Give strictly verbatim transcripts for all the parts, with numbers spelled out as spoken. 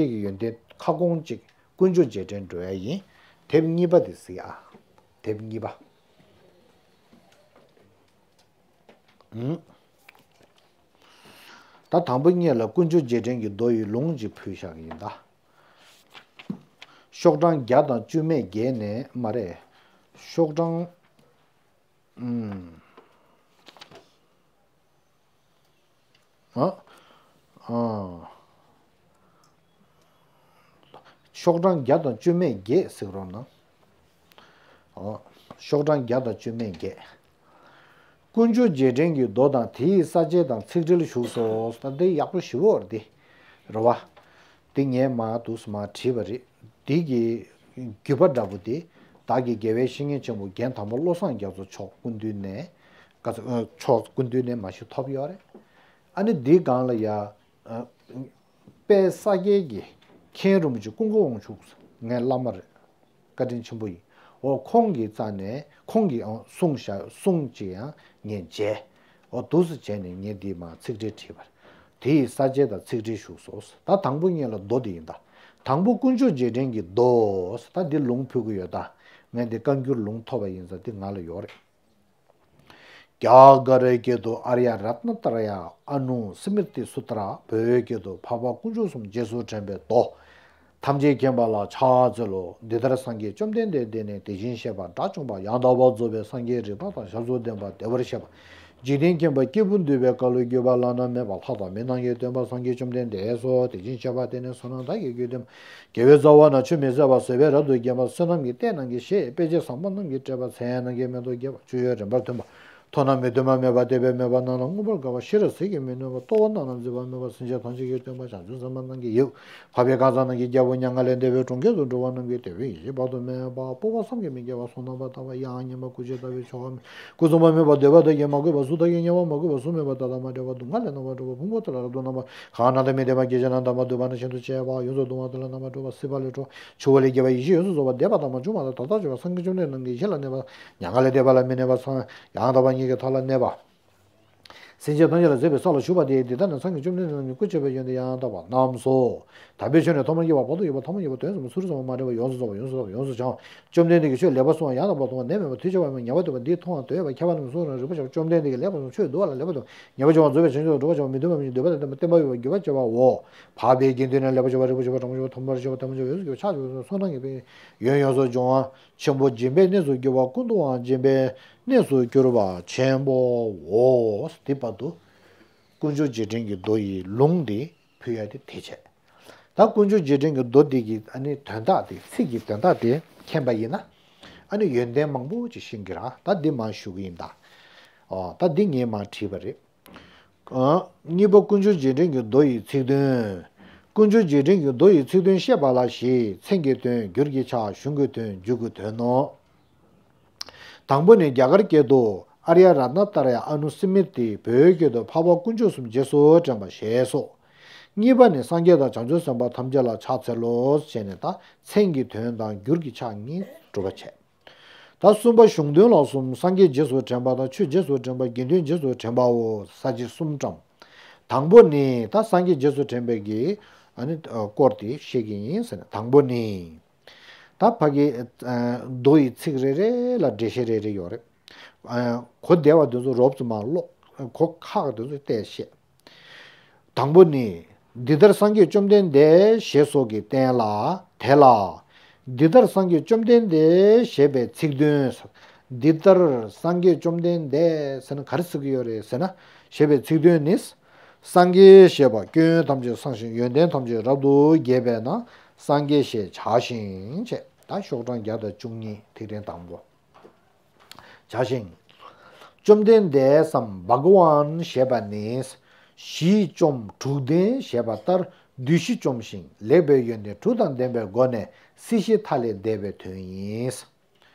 ཀྱི་ཡོན་ཏན་ཁ་སྐོང་གཅིག་དཀོན་མཆོག་རྗེས་དྲན་འགྲོ་ཡ་ཡིན། དེབ་གཉིས་པ་དེ་གཟིགས་ཨ། དེབ་གཉིས་པ། ཨུམ། ད་དང་པོ་ཉིད་ལ་དཀོན་མཆོག་རྗེས་དྲན་གྱི་མདོ་ཡི་ལུང་གཅིག་ཕུལ་བཞག་གི་ཡིན་ད། ཤོག་གྲངས་བརྒྱ་དང་བཅུ་མེད་བརྒྱད་ནས་མ་རེད། ཤོག་གྲངས། ཨུམ། ཨ། ཨ། ཤོག་གྲངས་བརྒྱ་དང་བཅུ་མེད་བརྒྱད་གཟིགས་རོགས་གནང་། ཨ། ཤོག་གྲངས་བརྒྱ་དང་བཅུ་མེད་བརྒྱད། དཀོན་མཆོག་རྗེས་དྲན་གྱི་མདོ་དང་དེ་ཡི་ས་བཅད་དང་ཚིག་འགྲེལ་བཞུགས་སོ། ད་འདི་ཡག་པོ་ཞེ་པོ་རེད་དེ། རེད་བ། འདི་ངས་མར་འདུག་སེ་མར་བྲིས་པ་རེད། འདི་གི་བརྒྱུད་པ་འདྲ་པོ་དེ། བདག་གིས་དགེ་བའི་བཤེས་གཉེན་ཆེན་པོ་རྒན་དར་མ་བློ་བཟང་རྒྱ་མཚོ་མཆོག་སྐུ་མདུན་ནས། བཀའ་ཚོ་ཨ། མཆོག་སྐུ་མདུན་ནས་མ་ཤེས་ཐོབ་ཡོད་རེད། ཨ་ནི་འདིའི་སྒང་ལ་ཡ། ཨ། དཔལ་ས་སྐྱའི་གི་མཁན་རིན་པོ་ཆེ་ཀུན་དགའ་དབང་ཕྱུག་ངའི་བླ་མ་རེད། བཀའ་དྲིན་ཆེན་པོ་ཡིན། འོ་ཁོང་གི་རྩ་ནས་ཁོང་གིས་ཨང་གསུང་བཞག་གསུང་ཅིག་ཡང་ངས་མཇལ། འོ་འདུག་སེ་བྱས་ནས་ངས་འདི་མར་ཚིག་འགྲེལ་བྲིས་པ་རེད། དེ་ཡི་ས་བཅད་དང་ཚིག་འགྲེལ་ཞུས་སོ། ད་དང་པོ་ཉིད་ལ་མདོ་འདི་ཡིན་ད། དང་པོ་དཀོན་མཆོག་རྗེས་དྲན་གྱི་མདོ། ད་འདི་ལུང་ཕུལ་གྱི་ཡོད་ད། ངས་འདི་བཀའ་འགྱུར་ལུང་ཐོབ་པ་ཡིན་ཙང་འདི་ང་ལ་ཡོད་རེད། རྒྱ་གར་སྐད་དུ་ཨཱརྱ་རཏྣ་ཏྲ་ཡ་ཨ་ནུ་སི་མྲི་ཏི་སུ་ཏྲ། བོད་སྐད་དུ་འཕགས་པ་དཀོན་མཆོག་གསུམ་རྗེས་སུ་དྲན་པའི་མདོ། ཐམས་ཅད་མཁྱེན་པ་ལ་ཕྱག་འཚལ་ལོ། འདི་ལྟར་སངས་རྒྱས་བཅོམ་ལྡན་འདས་དེ་ནི་དེ་བཞིན་གཤེགས་པ་དགྲ་བཅོམ་པ་ཡང་དག་པར་རྫོགས་པའི་སངས་རྒྱས་རིག་པ་དང་ཞབས་སུ་ལྡན་པ་བདེ་བར་གཤེགས་པ། འཇིག་རྟེན་མཁྱེན་པ་སྐྱེས་བུ་འདུལ་བའི་བཀའ་ལུང་བརྒྱུད་པ་བླ་ན་མེད་པ་ལྷ་དང་མི་རྣམས་ཀྱི་སྟོན་པ་སངས་རྒྱས་བཅོམ་ལྡན་འདས་སོ། དེ་བཞིན་གཤེགས་པ་དེ་ནི་བསོད་ནམས་དག་གི་རྒྱུད་ལྡན་པ། དགེ་བའི་རྩ་བ་ན་ཆུ་མི་ཟད་པ་བཟོད་པའི་རབ་ཏུ་བརྒྱན་པ། བསོད་ནམས་ཀྱི་རྟེན་རྣམས་ཀྱི་གཞི་དཔེ་བྱད་བཟང་པོ་རྣམས་ཀྱིས་སྤྲས་པ། མཚན་རྣམས་ཀྱི་མེ་ཏོག་རྒྱས་པ། སྤྱོད་ཡུལ་རིམ་པར་མཐུན་པ། མཐོང་ན་མི་མཐུན་པ་མེད་པ། བལྟས་པས་མོས་པ་རྣམས་ལ་མངོན་པར་དགའ་བ། ཤེས་རབ་ཟིལ་གྱིས་མི་ནོན་པ། རྟོགས་པ་རྣམས་ལ་མཛེས་པ་སྨྲས་པ། སེམས་ཅན་ཐམས་ཅད་ཀྱི་སྟོན་པ་བྱང་ཆུབ་སེམས་དཔའ་རྣམས་ཀྱི་ཡུལ། འཕགས་པའི་ཁང་བཟང་རྣམས་ཀྱི་རྒྱལ་པོ་མྱ་ངན་ལས་འདས་པའི་གྲོང་ཁྱེར་དུ་འགྲོ་བ་རྣམས་ཀྱི་དད་པའི་ཡིད་བཞིན་དཔག་ཏུ་མེད་པ། སྤོབས་པ་བསམ་གྱིས་མི་ཁྱབ་པ། བསོད་ནམས་དཔལ་དག་པ། དབྱངས་སྙན་པ། སྐུ་ཅི་ལྟ་བུའི་ཆོ་ག་མེད། སྐུ་གསུམ་པ་མེད་པ། འདོད་པ་དག་གིས་མ་གོས་པ། གཟུགས་དག་གིས་བརྙས་པ་མ་གོས་པ། གཟུགས་མེད་པ། བདག་དང་མ་བྲལ་བ། སྡུག་བསྔལ་ལས་རྣམ་པར་གྲོལ་བ། ཕུང་པོ་དག་ལ་རབ་ཏུ་རྣམ་པར། གང་རྣམས་དང་མི་ལྡན་པ། སྐྱེ་མཆེད་རྣམས་དང་མ་འདུས་པ་རྣམས་ཤིན་ཏུ་ཆད་པ། ཡོངས་སུ་གདུང་བ་དག་ལ་རྣམ་པར་གྲོལ་བ། སྲིད་པ་ལས་གྲོལ་བ། འཆི་བ་ལས་རྒྱལ་བ། ཡེ་ཤེས་ཡོངས་སུ་རྫོགས་པ། འདས་པ་དང་མ་བྱུང་བ་དང་ད་ལྟར་བྱུང་བ། སངས་རྒྱས་བཅོམ་ལྡན་འདས་རྣམས་ཀྱི་ཞལ་ལ་གནས་པ། མྱ་ངན་ལས་འདས་པ་ལ་མི་གནས་པ། སངས་ཡང་དག་པ་ཉིད་ཀྱི་ཐོག་ལ་གནས་པ། སེམས་ཅན་ཐམས་ཅད་ལ་མཛེས་པའི་ས་ལ་བཞུགས་པ་དེ། འདི་ལྟར་ན་སངས་རྒྱས་བཅོམ་ལྡན་འདས་རྣམས་ཀྱི་སྐུ་མཆོད་པའི་ཡོན་ཏན་ཡང་དག་པ་རྣམས་སོ། དམ་པའི་ཆོས་ནི་ཐོག་མར་བསྐྱེད་པ། བར་དུ་གཞུག་པ། ཐ་མར་གཉིས་པ། དོན་ཟབ་མོ། ཚུལ་ཁྲིམས་ཟབ་མོ། མ་འདྲེས་པ། ཡོངས་སུ་རྫོགས་པ། ཡོངས་སུ་ཟབ་པ། ཡོངས་སུ་འཆང་བ། བཅོམ་ལྡན་འདས་ཀྱི་ཆོས་ལེགས་པར་གསུངས་པ། ཡང་དག་པར་མཐོང་བ། ནད་མེད་པ། དུས་གཅིག་པ་མེད་པ། ཉེ་བར་འདོད་པ། འདི་མཐོང་བ། འདོད་པ་ཁྱབ་པ་རྣམས་སུ་རང་རིག་པ་ཤར། བཅོམ་ལྡན་འདས་ཀྱིས་ལེགས་པར་གསུངས། ཆོས་འདུལ་བ་ལ་ལེགས་པར་སྟོན། ཉེས་པར་སྤྱོད་པ་རྫོགས་པའི་བྱང་ཆུབ་ཏུ། འགྲོ་བ་བྱང་བ་མི་འདུན་པ་མི་འཇིགས། འདོད་པ་དང་ལྡན་པ་བརྟན་པ་ཡོད་པ། འགྱུར་བ་བཅད་པའོ། འཕགས་པའི་དགེ་འདུན་ནི་ལེགས་པར་སྤྱད་པ། རིགས་པར་སྤྱད་པ། དྲང་པོར་སྤྱད་པ། ཐོག་མར་སྤྱད་པ། ཐ་མར་སྤྱད་པ། ཡོངས་སུ་སྦྱོང་བ། ཆེན་པོ་སྦྱིན་པའི་གནས་སུ་གྱུར་པ། ཀུན་ཏུ་དབང་སྦྱིན་པའི་གནས་སུ་གྱུར་པ་ཆེན་པོའོ། འདི་བར་དུ་དཀོན་མཆོག་རྗེས་དྲན་གྱི་མདོ་ཡི་ལུང་འདི་ཕུལ་ཡ་དེ་དེ་བྱས། ད་དཀོན་མཆོག་རྗེས་དྲན་གྱི་མདོ་འདི་གི་ཨ་ནི་དོན་དག་དེ། ཚིག་གི་དོན་དག་དེ་མཁྱེན་པ་ཡིན་ན། ཨ་ནི་ཡོན་ཏན་མང་པོ་ཅིག་ཤེས་ཀྱི་རེད། ད་འདི་མར་ཞུ་གི་ཡིན་ད། ཨོ། ད་འདི་ངས་མར་བྲིས་པ་རེད། ཨ། གཉིས་པ་དཀོན་མཆོག་རྗེས་དྲན་གྱི་མདོ་ཡི་ཚིག་དོན། དཀོན་མཆོག་རྗེས་དྲན་གྱི་མདོ་ཡི་ཚིག་དོན་བཤད་པ་ལ་བཞི། མཚན་གྱི་དོན། འགྱུར་གྱི་ཆ། གཞུང་གི་དོན། མཇུག་གི་དོན་ནོ། དང་པོ་ནི་རྒྱ་གར་སྐད་དུ་ཨཱརྱ་རཏྣ་ཏྲ་ཡ་ཨ་ནུ་སི་མྲི་ཏི། བོད་སྐད་དུ་འཕགས་པ་དཀོན་མཆོག་གསུམ་རྗེས་སུ་དྲན་པ་ཞེས་སོ། གཉིས་པ་ནི་སངས་རྒྱས་དང་བྱང་ཆུབ་སེམས་དཔ་ཐམས་ཅད་ལ་ཕྱག་འཚལ་ལོ་ཞེས་ནས། ད་མཚན་གྱི་དོན་དང་འགྱུར་གྱི་ཆ་གཉིས་སྒྲུབ་པ་བྱས། ད་གསུམ་པ་གཞུང་དོན་ལ་གསུམ། སངས་རྒྱས་རྗེས་སུ་དྲན་པ་དང་། ཆོས་རྗེས་སུ་དྲན་པ། དགེ་འདུན་རྗེས་སུ་དྲན་པའོ། ས་བཅད་གསུམ་བཀྲམ། དང་པོ་ནི་ད་སངས་རྒྱས་རྗེས་སུ་དྲན་པའི་གི་ཨ་ནི་སྐོར་དེ་བཤད་ཀྱི་ཡིན་ཟེར་ན། དང་པོ་ནི་ད་ཕ་གི་མདོ་ཡི་ཚིག་རེ་རེ་ལ་འགྲེལ་བཤད་རེ་རེ་ཡོད་རེད། གོ་བདེ་བ་དེ་ཚོ་རོབ་ཙམ་མར་ཀློག། གོ་ཁག་དེ་ཚོ་བལྟས་བཤད། དང་པོ་ནི། འདི་ལྟར་སངས་རྒྱས་བཅོམ་ལྡན་འདས་ཞེས་སོགས་ཀྱི་རྟེན་ལ། དེ་ལ། འདི་ལྟར་སངས་རྒྱས་བཅོམ་ལྡན་འདས་ཞེས་པའི་ཚིག་དོན། འདི་ལྟར་སངས་རྒྱས་བཅོམ་ལྡན་འདས་ཟེར་ན་ག་རེ་ཟེར་གྱི་ཡོད་རེད་ཟེར་ན། ཞེས་པའི་ཚིག་དོན་ནི། སངས་རྒྱས་ཞེས་པ་སྐྱོན་ཐམས་ཅད་སངས་ཤིང་ཡོན་ཏན་ཐམས་ཅད་རབ་ཏུ་རྒྱས་པས་ན་སངས་རྒྱས་ཞེས་བྱ་ཞིང་བྱས། ད་ཤོག་གྲངས་བརྒྱ་དང་བཅུ་གཉིས། ཐིག་ཕྲེང་དང་པོ། བྱ་ཞིང་། བཅོམ་ལྡན་འདས་སམ་བྷ་ག་ཝཱན་ཞེས་པ་ནི། གཞི་བཅོམ་དྲུག་ལྡན་ཞེས་པ་ལྟར་བདུད་བཞི་བཅོམ་ཞིང་ལེགས་པའི་ཡོན་ཏན་དྲུག་དང་ལྡན་པའི་སྒོ་ནས་སྲིད་ཞི་མཐའ་ལས་འདས་པའི་དོན་ཡིན།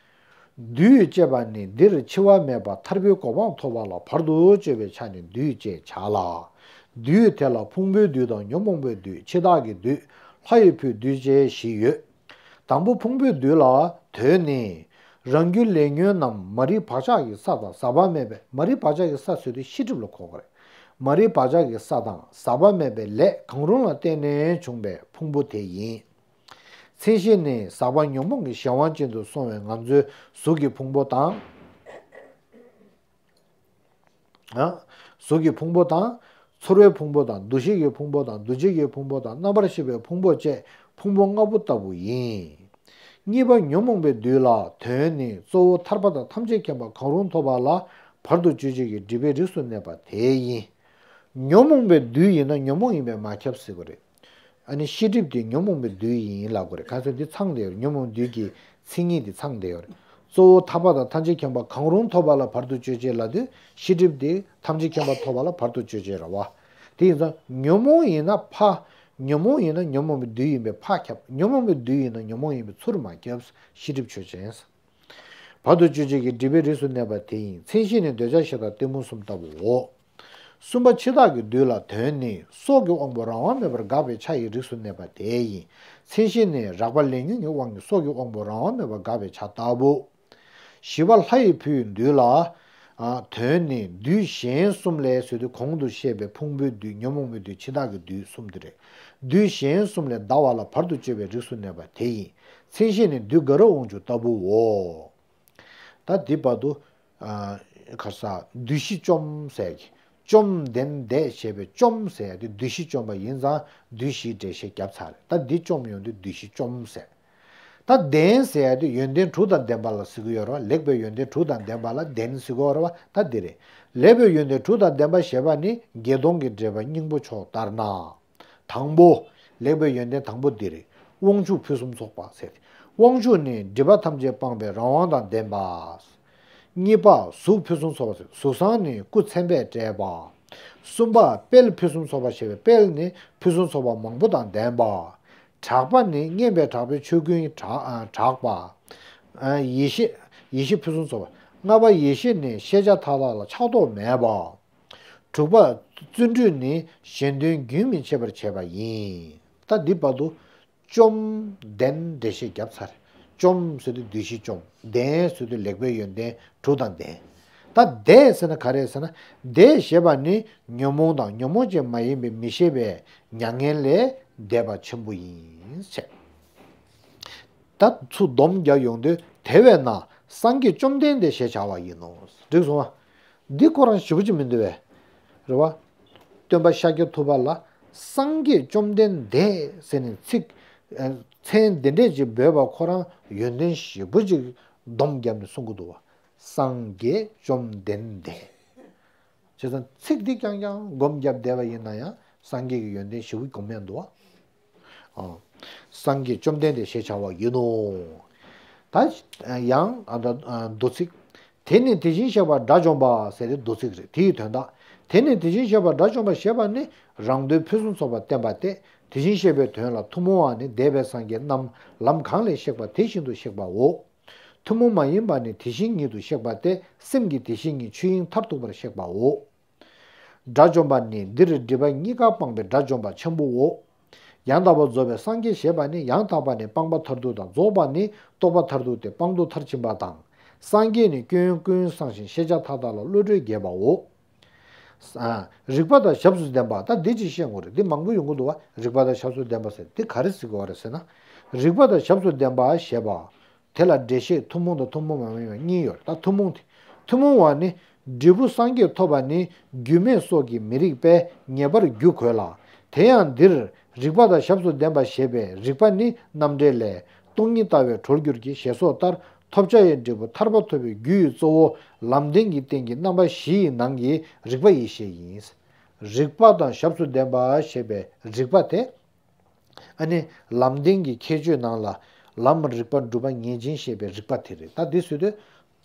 བདུད་ཅེས་པ་ནི་འདིར་འཆི་བ་མེད་པ་ཐར་པའི་གོ་འཕང་ཐོབ་པ་ལ་བར་དུ་གཅོད་པའི་ཆ་ནས་བདུད་ཅེས་བྱ་ལ། བདུད་དེ་ལ་ཕུང་པོའི་བདུད་དང་ཉོན་མོངས་པའི་བདུད། འཆི་བདག་གི་བདུད། ལྷ་ཡི་བུའི་བདུད་ཅེས་བཞི་ཡོད། དང་པོ་ཕུང་པོའི་བདུད་ལ། དོན་ནི། རང་རྒྱུད་ལས་ཉོན་རྣམས་མ་རིག་བག་ཆགས་ཀྱི་ས་དང་ཟག་པ་མེད་པའི། མ་རིག་བག་ཆགས་ཀྱི་ས་ཟེར་དུས་ཤེས་སྒྲིབ་ལ་གོ་དགོས་རེད། མ་རིག་བག་ཆགས་ཀྱི་ས་དང་ཟག་པ་མེད་པའི་ལས་གང་རུང་ལ་བརྟེན་ནས་བྱུང་བའི་ཕུང་པོ་དེ་ཡིན། མཚན་གཞི་ནི་ཟག་པ་ཉོན་མོངས་ཀྱི་གཞན་དབང་ཅན་དུ་སོང་བའི་ང་ཚོའི་གཟུགས་ཀྱི་ཕུང་པོ་དང་། ཨ། གཟུགས་ཀྱི་ཕུང་པོ་དང་། ཚོར་བའི་ཕུང་པོ་དང་། འདུ་ཤེས་ཀྱི་ཕུང་པོ་དང་། འདུ་བྱེད་ཀྱི་ཕུང་པོ་དང་། རྣམ་པར་ཤེས་པའི་ཕུང་པོ་བཅས་ཕུང་པོ་ལྔ་པོ་ལྟ་བུ་ཡིན། གཉིས་པ་ཉོན་མོངས་པའི་བདུད་ལ་དོན་ནི་གཙོ་བོ་ཐར་པ་དང་ཐམས་ཅད་མཁྱེན་པ་གང་རུང་ཐོབ་པ་ལ་བར་དུ་གཅོད་བྱེད་ཀྱི་སྒྲིབ་པའི་རིགས་སུ་གནས་པ་དེ་ཡིན། ཉོན་མོངས་པའི་བདུད་ཡིན་ན་ཉོན་མོངས་ཡིན་པས་མ་ཁྱབ་ཟེར་བ་རེད། ཨ་ནི་ཤེས་སྒྲིབ་དེ་ཉོན་མོངས་པའི་བདུད་ཡིན་ལབ་དགོས་རེད། གང་ཟེར་འདི་ཚང་བསྡད་ཡོད་རེད། ཉོན་མོངས་བདུད་ཀྱི་མཚན་ཉིད་དེ་ཚང་བསྡད་ཡོད་རེད། གཙོ་བོ་ཐར་པ་དང་ཐམས་ཅད་མཁྱེན་པ་གང་རུང་ཐོབ་པ་ལ་བར་དུ་གཅོད་བྱེད་ལབ་དུས་ཤེས་སྒྲིབ་དེ་ཐམས་ཅད་མཁྱེན་པ་ཐོབ་པ་ལ་བར་དུ་གཅོད་བྱེད་རེད་བ། དེ་ཡིན་ཙང་ཉོན་མོངས་ཡིན་ན་ཕ། ཉོན་མོངས་ཡིན་ན་ཉོན་མོངས་པའི་བདུད་ཡིན་པས་ཕ་ཁྱབ། ཉོན་མོངས་པའི་བདུད་ཡིན་ན་ཉོན་མོངས་ཡིན་པས་ཚུར་མ་ཁྱབ། ཤེས་སྒྲིབ་ཆོས་ཅན། བར་དུ་གཅོད་བྱེད་ཀྱི་སྒྲིབ་པའི་རིགས་སུ་གནས་པ་དེ་ཡིན། མཚན་གཞི་ནི་འདོད་ཆགས་ཞེ་སྡང་གཏི་མུག་གསུམ་ལྟ་བུའོ། གསུམ་པ་འཆི་བདག་གི་བདུད་ལ་དོན་ནི་སྲོག་གི་དབང་པོ་རང་དབང་མེད་པར་འགག་པའི་ཆ་ཡི་རིགས་སུ་གནས་པ་དེ་ཡིན། མཚན་གཞི་ནི་རགས་པ་ལས་ཉོན་གྱི་དབང་གིས་སྲོག་གི་དབང་པོ་རང་དབང་མེད་པར་འགག་པའི་ཆ་ལྟ་བུ། བཞི་པ་ལྷ་ཡི་བུའི་བདུད་ལ། ཨ། དོན་ནི་བདུད་གཞན་གསུམ་ལས་ཟེར་དུས་གོང་དུ་བཤད་པའི་ཕུང་པོའི་བདུད། ཉོན་མོངས་པའི་བདུད། འཆི་བདག་གི་བདུད་གསུམ་དེ་རེད། བདུད་གཞན་གསུམ་ལས་འདའ་བ་ལ་བར་དུ་གཅོད་པའི་རིགས་སུ་གནས་པ་དེ་ཡིན། མཚན་གཞི་ནི་བདུད་དགའ་རབ་དབང་ཕྱུག་ལྟ་བུའོ། ད་འདི་བར་དུ། ཨ། ག་རེ་ཟ། བདུད་བཞི་བཅོམ་ཟེར་གྱི། བཅོམ་ལྡན་འདས་ཞེས་པའི་བཅོམ་ཟེར་ཡ་དེ་བདུད་བཞི་བཅོམ་པ་ཡིན་ཙང་བདུད་བཞིའི་འགྲེལ་བཤད་བརྒྱབ་ཚར་རེད། ད་འདི་བཅོམ་ཡོང་དུས་བདུད་བཞི་བཅོམ་ཟེར། ད་ལྡན་ཟེར་ཡ་དེ་ཡོན་ཏན་དྲུག་དང་ལྡན་པ་ལ་ཟེར་གྱི་ཡོད་རེད་བ། ལེགས་པའི་ཡོན་ཏན་དྲུག་དང་ལྡན་པ་ལ་ལྡན་ཟེར་གྱི་ཡོད་རེད་བ། ད་འདི་རེད། ལེགས་པའི་ཡོན་ཏན་དྲུག་དང་ལྡན་པ་ཞེས་པ་ནི་བརྒྱད་སྟོང་གི་འགྲེལ་པ་སྙིང་པོ་མཆོག་ལྟར་ན། དང་པོ། ལེགས་པའི་ཡོན་ཏན་དང་པོ་འདི་རེད། དབང་ཕྱུག་ཕུན་སུམ་ཚོགས་པ་ཟེར། དབང་ཕྱུག་ནི་སྒྲིབ་པ་ཐམས་ཅད་སྤངས་པའི་རང་དབང་དང་ལྡན་པ། གཉིས་པ་གཟུགས་ཕུན་སུམ་ཚོགས་པ་ཟེར། གཟུགས་བཟང་ནི་སྐུ་མཚན་དཔེས་སྤྲས་པ། གསུམ་པ་དཔལ་ཕུན་སུམ་ཚོགས་པ་ཞེས་པའི་དཔལ་ནི་ཕུན་སུམ་ཚོགས་པ་མང་པོ་དང་ལྡན་པ། གྲགས་པ་ནི་མཉན་པས་གྲགས་པའི་ཆོས་ཀུན་གྲགས་ཨ་གྲགས་པ། ཨ། ཡེ་ཤེས། ཡེ་ཤེས་ཕུན་སུམ་ཚོགས་པ། ལྔ་པ་ཡེ་ཤེས་ནི་ཤེས་བྱ་མཐའ་དག་ལ་ཆགས་རྟོག་མེད་པ། དྲུག་པ་བརྩོན་འགྲུས་ནི་གཞན་དོན་རྒྱུན་མི་ཆད་པར་བྱེད་པ་ཡིན། ད་འདི་བར་དུ་བཅོམ་ལྡན་འགྲེལ་བཤད་བརྒྱབ་ཚར། བཅོམ་ཟེར་དུས་བདུད་བཞི་བཅོམ། ལྡན་ཟེར་དུས་ལེགས་པའི་ཡོན་ཏན་དྲུག་དང་ལྡན། ད་འདས་ཟེར་ན་ག་རེ་ཟེར་ན། འདས་ཞེས་པ་ནི་ཉོན་མོངས་དང་ཉོན་མོངས་ཅན་མ་ཡིན་པའི་མི་ཤེས་པའི་མྱ་ངན་ལས་འདས་པ་ཆེན་པོ་ཡིན་ཟེར། ད་ཚུར་སྡོམ་རྒྱག་ཡོང་དུས་དེ་བས་ན་སངས་རྒྱས་བཅོམ་ལྡན་འདས་ཞེས་བྱ་བ་ཡིན་ནོ། འགྲིག་སོང་ང་། འདི་ཁོ་རང་ཞེ་པོ་ཅིག་མི་འདུག་བས། རེད་བ། སྟོན་པ་ཤཱཀྱ་ཐུབ་པ་ལ་སངས་རྒྱས་བཅོམ་ལྡན་འདས་ཟེར་ནས་ཚིག་ཨ། མཚན་འདི་འདྲས་ཅིག་འབོད་པ་ཁོ་རང་ཡོན་ཏན་ཞེ་པོ་ཅིག་སྡོམ་བརྒྱབ་ནས་གསུང་གི་འདུག་བ། སངས་རྒྱས་བཅོམ་ལྡན་འདས། བྱས་ཙང་ཚིག་འདི་རྐྱང་རྐྱང་སྒོམ་བརྒྱབ་བསྡད་པ་ཡིན་ན་ཡང་སངས་རྒྱས་ཀྱི་ཡོན་ཏན་ཞེ་པོ་སྒོམ་ཡང་འདུག་བ། ཨ། སངས་རྒྱས་བཅོམ་ལྡན་འདས་ཞེས་བྱ་བ་ཡིན་ནོ། ད་ཡང་ཨ་ད་ཨ་མདོ་ཚིག་དེ་ནི་དེ་བཞིན་གཤེགས་པ་དགྲ་བཅོམ་པ་ཟེར་ཏེ་མདོ་ཚིག་རེད། དེའི་དོན་དག་དེ་ནི་དེ་བཞིན་གཤེགས་པ་དགྲ་བཅོམ་པ་ཞེས་པ་ནི་རང་དོན་ཕུན་སུམ་ཚོགས་པ་བསྟན་པ་སྟེ། དེ་བཞིན་གཤེགས་པའི་དོན་ལ་ཐུན་མོང་བ་ནི་འདས་པའི་སངས་རྒྱས་རྣམས་ལམ་གང་ལས་གཤེགས་པ་དེ་བཞིན་དུ་གཤེགས་པའོ། ཐུན་མོང་མ་ཡིན་པ་ནི་དེ་བཞིན་ཉིད་དུ་གཤེགས་པ་སྟེ། སེམས་ཀྱི་དེ་བཞིན་ཉིད་ཆོས་དབྱིངས་མཐར་ཐུག་པར་གཤེགས་པའོ། དགྲ་བཅོམ་པ་ནི་འདིར་སྒྲིབ་པ་གཉིས་ཀ་སྤངས་པའི་དགྲ་བཅོམ་པ་ཆེན་པོའོ། ཡང་དག་པར་རྫོགས་པའི་སངས་རྒྱས་ཞེས་པ་ནི་ཡང་དག་པ་ནི་སྤངས་པ་མཐར་ཐུག་དང་རྫོགས་པ་ནི་རྟོགས་པ་མཐར་ཐུག་སྟེ་སྤངས་རྟོགས་མཐར་ཕྱིན་པ་དང་། སངས་རྒྱས་ནི་སྐྱོན་ཀུན་སངས་ཤིང་ཤེས་བྱ་མཐའ་དག་ལ་བློ་གྲོས་རྒྱས་པའོ། ཨ། རིག་པ་དང་ཞབས་སུ་ལྡན་པ། ད་འདི་ཅིག་བཤད་དགོས་རེད། འདི་མང་པོ་ཡོང་གི་འདུག་བ། རིག་པ་དང་ཞབས་སུ་ལྡན་པ་ཟེར་འདི་ག་རེ་ཟེར་དགོས་བ་རེད་ཟེར་ན། རིག་པ་དང་ཞབས་སུ་ལྡན་པ་ཞེས་པ། དེ་ལ་འགྲེལ་བཤད་ཐུན་མོང་དང་ཐུན་མོང་མ་ཡིན་པ་གཉིས་ཡོད་རེད། ད་ཐུན་མོང་དེ། ཐུན་མོང་བ་ནི། འབྲས་བུ་སངས་རྒྱས་ཐོབ་པ་ནི་རྒྱུ་མེད་སོགས་ཀྱིས་མི་རིགས་པས་ངེས་པར་རྒྱུ་དགོས་ལ། དེ་ཡང་འདིར་རིག་པ་དང་ཞབས་སུ་ལྡན་པ་ཞེས་པའི་རིག་པ་ནི་རྣམ་འགྲེལ་ལས། སྟོང་ཉིད་ལྟ་བའི་གྲོལ་འགྱུར་གྱི་ཞེས་སོགས་ལྟར་ཐོབ་བྱ་ཡི་འབྲས་བུ་ཐར་པ་ཐོབ་པའི་རྒྱུ་ཡི་གཙོ་བོ་ལམ་བདེན་གྱི་སྟེང་གི་རྣམ་པ་བཞི་ཡི་ནང་གི་རིག་པ་ཡེ་ཤེས་ཡིན། རིག་པ་དང་ཞབས་སུ་ལྡན་པ་ཞེས་པའི་རིག་པ་དེ། ཨ་ནི་ལམ་བདེན་གྱི་ཁྱད་ཆོས་ནང་ལ་ལམ་རིག་པ་སྒྲུབ་པ་ངེས་ཅན་ཞེས་པའི་རིག་པ་དེ་རེད། ད་འདི་ཟེར་དུས་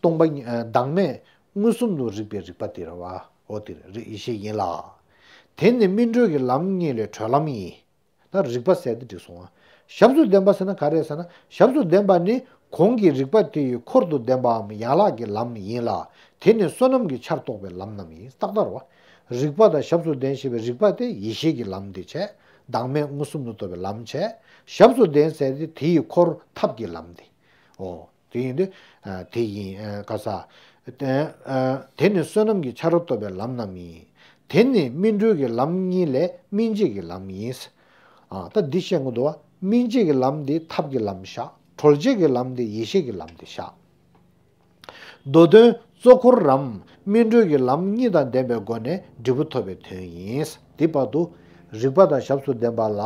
སྟོང་པ་ཉིད་བདག་མེད་མངོན་སུམ་དུ་རིག་པའི་རིག་པ་དེ་རེད་བ། འོ་དེ་རེད། ཡེ་ཤེས་ཡིན་ལ། དེ་ནི་སྨིན་གྲོལ་གྱི་ལམ་གཉིས་ལས་གྲོལ་ལམ་ཡིན། ད་རིག་པ་ཟེར་དེ་འགྲིག་སོང་ང་། ཞབས་སུ་ལྡན་པ་ཟེར་ན་ག་རེ་ཟེར་ན། ཞབས་སུ་ལྡན་པ་ནི་གོང་གི་རིག་པ་དེ་ཡི་འཁོར་དུ་ལྡན་པའམ་ཡན་ལག་གི་ལམ་ཡིན་ལ། དེ་ནི་བསོད་ནམས་ཀྱི་ཆར་གཏོགས་པའི་ལམ་རྣམས་ཡིན། ཏག་ཏག་རེད་བ། རིག་པ་དང་ཞབས་སུ་ལྡན་ཞེས་པའི་རིག་པ་དེ་ཡེ་ཤེས་ཀྱི་ལམ་དེ་བྱས། བདག་མེད་མངོན་སུམ་དུ་རྟོགས་པའི་ལམ་བྱས། ཞབས་སུ་ལྡན་ཟེར་དེ་དེ་ཡི་འཁོར་ཐབས་ཀྱི་ལམ་དེ། འོ། དེ་ཡིན་དུས། ཨ། དེ་ཡིན། ཨ། ག་ས། ཨ། དེ་ནི་བསོད་ནམས་ཀྱི་ཆར་གཏོགས་པའི་ལམ་རྣམས་ཡིན། དེ་ནི་སྨིན་གྲོལ་གྱི་ལམ་གཉིས་ལས་སྨིན་བྱེད་ཀྱི་ལམ་ཡིན། ཨ། ད་འདི་བཤད་དགོས་འདུག་བ། སྨིན་བྱེད་ཀྱི་ལམ་འདི་ཐབས་ཀྱི་ལམ་བཞག། གྲོལ་བྱེད་ཀྱི་ལམ་འདི་ཡེ་ཤེས་ཀྱི་ལམ་འདི་བཞག། མདོ་དོན་གཙོ་འཁོར་རམ་སྨིན་གྲོལ་གྱི་ལམ་གཉིས་དང་ལྡན་པའི་སྒོ་ནས་འབྲས་བུ་ཐོབ་པའི་དོན་ཡིན། འདི་བར་དུ་རིགས་པ་དང་ཞབས་སུ་ལྡན་པ་ལ་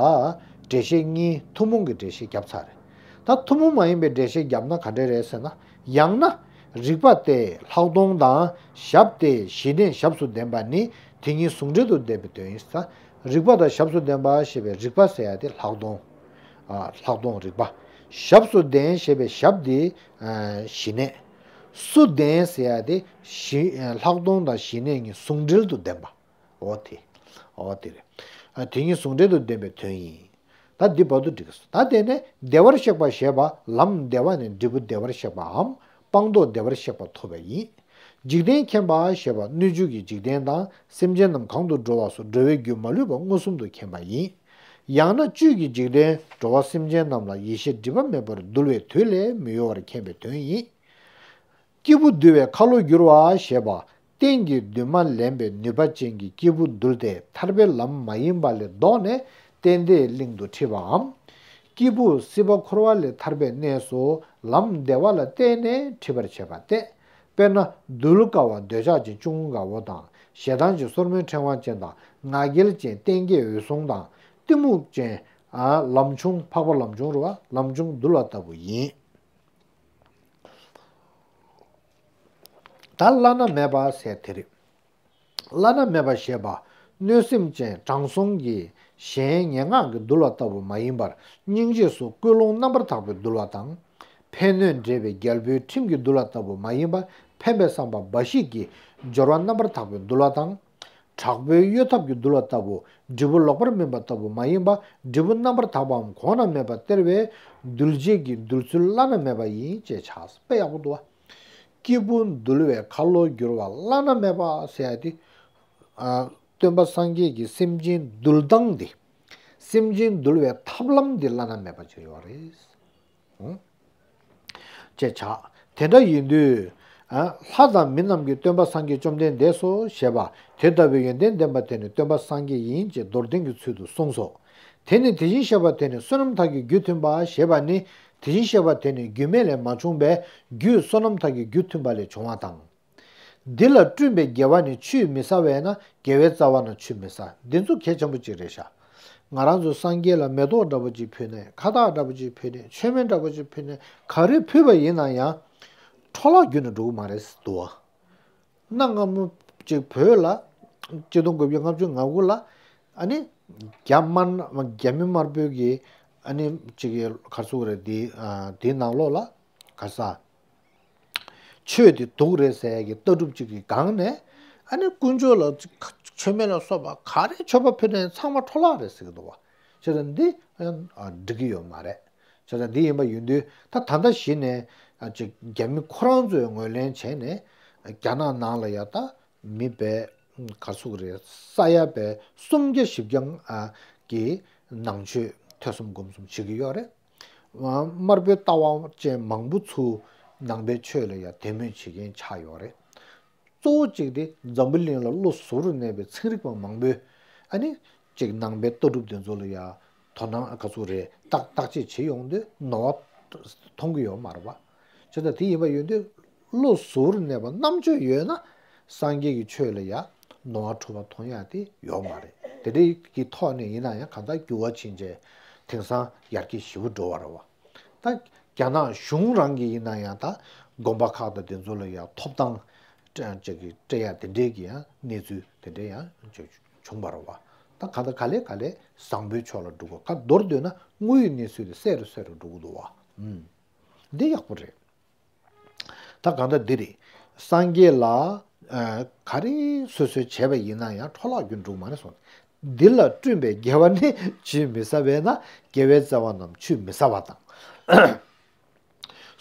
འགྲེལ་བཤད་གཉིས་ཐུན་མོང་གི་འགྲེལ་བཤད་བརྒྱབ་ཚར་རེད། ད་ཐུན་མོང་མ་ཡིན་པའི་འགྲེལ་བཤད་བརྒྱབ་ན་ག་འདྲ་རེད་ཟེར་ན། ཡང་ན་རིགས་པ་སྟེ་ལྷག་མཐོང་དང་ཞབས་ཏེ་གཞི་གནས་ཞབས་སུ་ལྡན་པ་ནི་དེ་གཉིས་ཟུང་འབྲེལ་དུ་ལྡན་པའི་དོན་ཡིན། རིགས་པ་དང་ཞབས་སུ་ལྡན་པ་ཞེས་པའི་རིགས་པ་ཟེར་ཡ་དེ་ལྷག་མཐོང་། ཨ། ལྷག་མཐོང་རིགས་པ། ཞབས་སུ་ལྡན་ཞེས་པའི་ཞབས་དེ་ཨ་གཞི་གནས། སུ་ལྡན་ཟེར་ཡ་དེ་གཞི། ལྷག་མཐོང་དང་གཞི་གནས་གཉིས་ཟུང་འབྲེལ་དུ་ལྡན་པ། འོ་དེ། འོ་དེ་རེད། ཨ། དེ་གཉིས་ཟུང་འབྲེལ་དུ་ལྡན་པའི་དོན་ཡིན། ད་འདི་བར་དུ་འགྲིག་གི་སོ། ད་དེ་ནས་བདེ་བར་གཤེགས་པ་ཞེས་པ་ལམ་བདེ་བ་ནས་འབྲས་བུ་བདེ་བར་གཤེགས་པའམ་སྤངས་རྟོགས་བདེ་བར་གཤེགས་པ་ཐོབ་པ་ཡིན། འཇིག་རྟེན་མཁྱེན་པ་ཞེས་པ་སྣོད་བཅུད་ཀྱི་འཇིག་རྟེན་དང་སེམས་ཅན་རྣམས་གང་དུ་འགྲོ་བ་སོགས་འགྲོ་བའི་རྒྱུ་མ་ལུས་པ་མངོན་སུམ་དུ་མཁྱེན་པ་ཡིན། ཡང་ན་བཅུད་ཀྱི་འཇིག་རྟེན་འགྲོ་བ་སེམས་ཅན་རྣམས་ལ་ཡེ་ཤེས་སྒྲིབ་པ་མེད་པར་འདུལ་བའི་དུས་ལས་མི་གཡོ་བར་མཁྱེན་པའི་དོན་ཡིན། སྐྱེས་བུ་འདུལ་བའི་ཁ་ལོ་བསྒྱུར་བ་ཞེས་པ་རྟེན་གྱི་འདུན་མ་ལེན་པའི་ནུས་པ་ཅན་གྱི་སྐྱེས་བུ་འདུལ་ཏེ་ཐར་པའི་ལམ་མ་ཡིན་པ་ལས་ལྡོག་ནས་རྟེན་འབྲེལ་གླིང་དུ་ཁྲིད་པའམ། སྐྱེས་བུ་སྲིད་པ་འཁོར་བ་ལས་ཐར་པའི་གནས་སུ་ལམ་བདེ་བ་ལ་བརྟེན་ནས་ཁྲིད་པར་བྱེད་པ་སྟེ། དཔེར་ན་གདུལ་དཀའ་བ་འདོད་ཆགས་ཀྱི་ཅུང་དགའ་བོ་དང་ཞེ་སྡང་གི་སོར་མོའི་ཕྲེང་བ་ཅན་དང་ང་རྒྱལ་ཅན་རྟེན་བསྐྱེད་འོད་སྲུང་དང་གཏི་མུག་ཅན་ལམ་ཆུང་འཕགས་པ་ལམ་ཆུང་རུ་བ་ལམ་ཆུང་འདུལ་བ་ལྟ་བུ་ཡིན། ད་བླ་ན་མེད་པ་ཟེར་དེ་རེད། བླ་ན་མེད་པ་ཞེས་པ་གནོད་སེམས་ཅན་དྲང་སྲོང་གི་གཞན་ངན་སྔགས་ཀྱི་འདུལ་བ་ལྟ་བུ་མ་ཡིན་པར་སྙིང་རྗེས་སུ་ཀུན་སློང་རྣམ་པར་དག་པའི་འདུལ་བ་དང་། ཕན་གནོད་འབྲེལ་བའི་རྒྱལ་པོའི་ཁྲིམས་ཀྱི་འདུལ་བ་ལྟ་བུ་མ་ཡིན་པར་ཕན་པའི་བསམ་པ་འབའ་ཞིག་གི་སྦྱོར་བ་རྣམ་པར་དག་པའི་འདུལ་བ་དང་། དྲག་པོའི་གཡོ་ཐབས་ཀྱི་འདུལ་བ་ལྟ་བུ་འབྲས་བུ་ལོག་པར་སྨིན་པ་ལྟ་བུ་མ་ཡིན་པ་འབྲས་བུ་རྣམ་པར་དག་པའམ་གོང་ན་མེད་པ་སྟེར་བའི་འདུལ་བྱེད་ཀྱི་འདུལ་ཚུལ་བླ་ན་མེད་པ་ཡིན་ཅེས་བྱ། དཔེ་ཡག་པོ་འདུག་བ། སྐྱེས་བུ་འདུལ་བའི་ཁ་ལོ་བསྒྱུར་བ་བླ་ན་མེད་པ་ཟེར་ཡ་དེ། ཨ། སྟོན་པ་སངས་རྒྱས་ཀྱི་སེམས་ཅན་འདུལ་སྟངས་འདི། སེམས་ཅན་འདུལ་བའི་ཐབས་ལམ་འདི་བླ་ན་མེད་པ་ཅིག་ཡོད་རེད། ཨང་། ཅེས་བྱ། དེ་འདྲ་ཡིན་དུས། ཨ། ལྷ་དང་མི་རྣམས་ཀྱིས་སྟོན་པ་སངས་རྒྱས་བཅོམ་ལྡན་འདས་སོ་ཞེས་པ་དེ་ལྟ་བུའི་ཡོན་ཏན་ལྡན་པ་དེ་ནི་སྟོན་པ་སངས་རྒྱས་ཡིན་ཅེས་མདོར་བསྟན་གྱི་ཚུལ་དུ་གསུངས་སོ། དེ་ནི་དེ་བཞིན་གཤེགས་པ་དེ་ནི་བསོད་ནམས་མཐའ་ཀྱི་རྒྱུ་མཐུན་པ་ཞེས་པ་ནི་དེ་བཞིན་གཤེགས་པ་དེ་ནི་རྒྱུ་མེད་ལས་མ་བྱུང་བས་རྒྱུས་བསོད་ནམས་མཐའ་ཀྱི་རྒྱུ་མཐུན་པ་ལས་བྱུང་བ་དང་། འདི་ལ་བསྐྲུན་པའི་དགེ་བ་ནི་ཆུས་མི་ཟ་བས་ན་དགེ་བའི་རྩ་བ་རྣམས་ཆུས་མི་ཟ། འདི་ཚོ་གལ་ཆེན་པོ་གཅིག་རེད་ཤག། ང་རང་ཚོ་སངས་རྒྱས་ལ་མེ་ཏོག་འདྲ་པོ་གཅིག་ཕུལ་ནས་ཁ་བཏགས་འདྲ་པོ་གཅིག་ཕུལ་ནས་མཆོད་མེ་འདྲ་པོ་གཅིག་ཕུལ་ནས་ག་རེ་ཕུལ་བ་ཡིན་ན་ཡང་འཕྲོ་བརླག་རྒྱུ་ནི་འགྲོ་གི་མ་རེད་ཟེར་འདུག་བ། གནའ་སྔ་མོ་གཅིག་བོད་ལ་གཅིག་སྟོང་དགུ་བརྒྱ་ལྔ་བཅུ་ང་དགུ་ལ་ཨ་ནི་རྒྱ་དམར་རྒྱ་མི་དམར་པོའི་གི་ཨ་ནི་གཅིག་གི་ག་རེ་ཟེར་དགོས་རེད། དེ་དེའི་ནང་ལོགས་ལ་ག་ས། ཆོས་དེ་དུག་རེད་ཟེར་ཡ་གི་ལྟ་གྲུབ་ཅིག་གི་སྒང་ནས་ཨ་ནི་དཀོན་མཆོག་ལ་མཆོད་མེ་ལ་སོགས་པ་ག་རེ་མཆོད་པ་ཕུལ་ནའི་ཚང་མ་འཕྲོ་བརླག་རེད་ཟེར་གི་འདུག་བ། བྱས་ཙང་འདི་འགྲིག་གི་ཡོད་མ་རེད། བྱས་ཙང་འདི་ཡིན་པ་ཡིན་དུས་ད་ད་ལྟ་གཞི་ནས་ཅིག་རྒྱ་མི་ཁོ་རང་ཚོས་ངོས་ལེན་བྱས་ནས་རྒྱ་ནག་ནང་ལ་ཡ་ད་མི་བས་ག་རེ་ཟེར་དགོས་རེད། ས་ཡ་བས་སུམ་བརྒྱ་བཞི་བརྒྱ་གི་ནང་ཆོས་ཐོས་བསམ་སྒོམ་གསུམ་བྱེད་ཀྱི་ཡོད་རེད། དམར་པོའི་ལྟ་བ་ཅན་མང་པོ་ཚོ་ནང་པའི་ཆོས་ལ་ཡང་དད་མོས་བྱེད་མཁན་ཆགས་ཡོད་རེད། གཙོ་བོ་གཅིག་དེ་འཛམ་བུ་གླིང་ལ་བློ་གཟུ་བོར་གནས་པའི་ཚན་རིག་པ་མང་པོས་ཨ་ནི་གཅིག་ནང་པའི་ལྟ་གྲུབ་དེ་ཚོ་ལ་ཡང་དོ་སྣང་ག་ཚོད་རེད་བརྟག་བརྟག་དཔྱད་བྱེད་ཡོང་དུས་ནོར་བ་མཐོང་གི་ཡོད་མ་རེད་པ། བྱས་ཙང་དེ་ཡིན་པ་ཡིན་དུས་བློ་གཟུ་བོར་གནས་པ་རྣམ་དཔྱོད་ཡོད་ན་སངས་རྒྱས་ཀྱི་ཆོས་ལ་ཡང་ནོར་བ་འཕྲོ་བ་མཐོང་ཡག་དེ་ཡོད་མ་རེད། དེ་འདྲའི་གི་ཐོག་ནས་ཡིན་ན་ཡང་གང་ལྟར་འགྱུར་བ་ཕྱིན་བྱས་དེང་སང་ཡར་རྒྱས་ཞེ་པོ་འགྲོ་བ་རེད་བ། ད་རྒྱ་ནག་གཞུང་རང་གི་ཡིན་ན་ཡང་ད་དགོན་པ་ཁག་དང་དེ་ཚོ་ལ་ཡང་ཐོབ་ཐང་སྤྲད་ཅིག་གི་སྤྲད་ཡག་དེ་འདྲའི་གི་ཡང་གནས་ཚུལ་དེ་འདྲའི་ཡང་བྱུང་བ་རེད་བ། ད་གང་ལྟར་ག་ལེ་ག་ལེ་བཟང་པོའི་ཕྱོགས་ལ་འགྲོ་དགོས། ག་མདོར་བསྡུས་ན་དངོས་ཡོད་གནས་ཚུལ་དེ་གསལ་རུ་གསལ་རུ་འགྲོ་གི་འདུག་བ། ཨུམ། འདི་ཡག་པོ་རེད། ད་གང་ལྟར་འདི་རེད། སངས་རྒྱས་ལ་ཨ་ག་རེ་སོ་སོས་བྱས་པ་ཡིན་ན་ཡང་འཕྲོ་བརླག་རྒྱུ་འགྲུབ་མ་རེད་གསུངས། འདི་ལ་བསྐྲུན་པའི་དགེ་བ་ནི་ཆུས་མི་ཟ་བས་ན་དགེ་བའི་རྩ་བ་རྣམས་ཆུས་མི་ཟ་བ་དང་།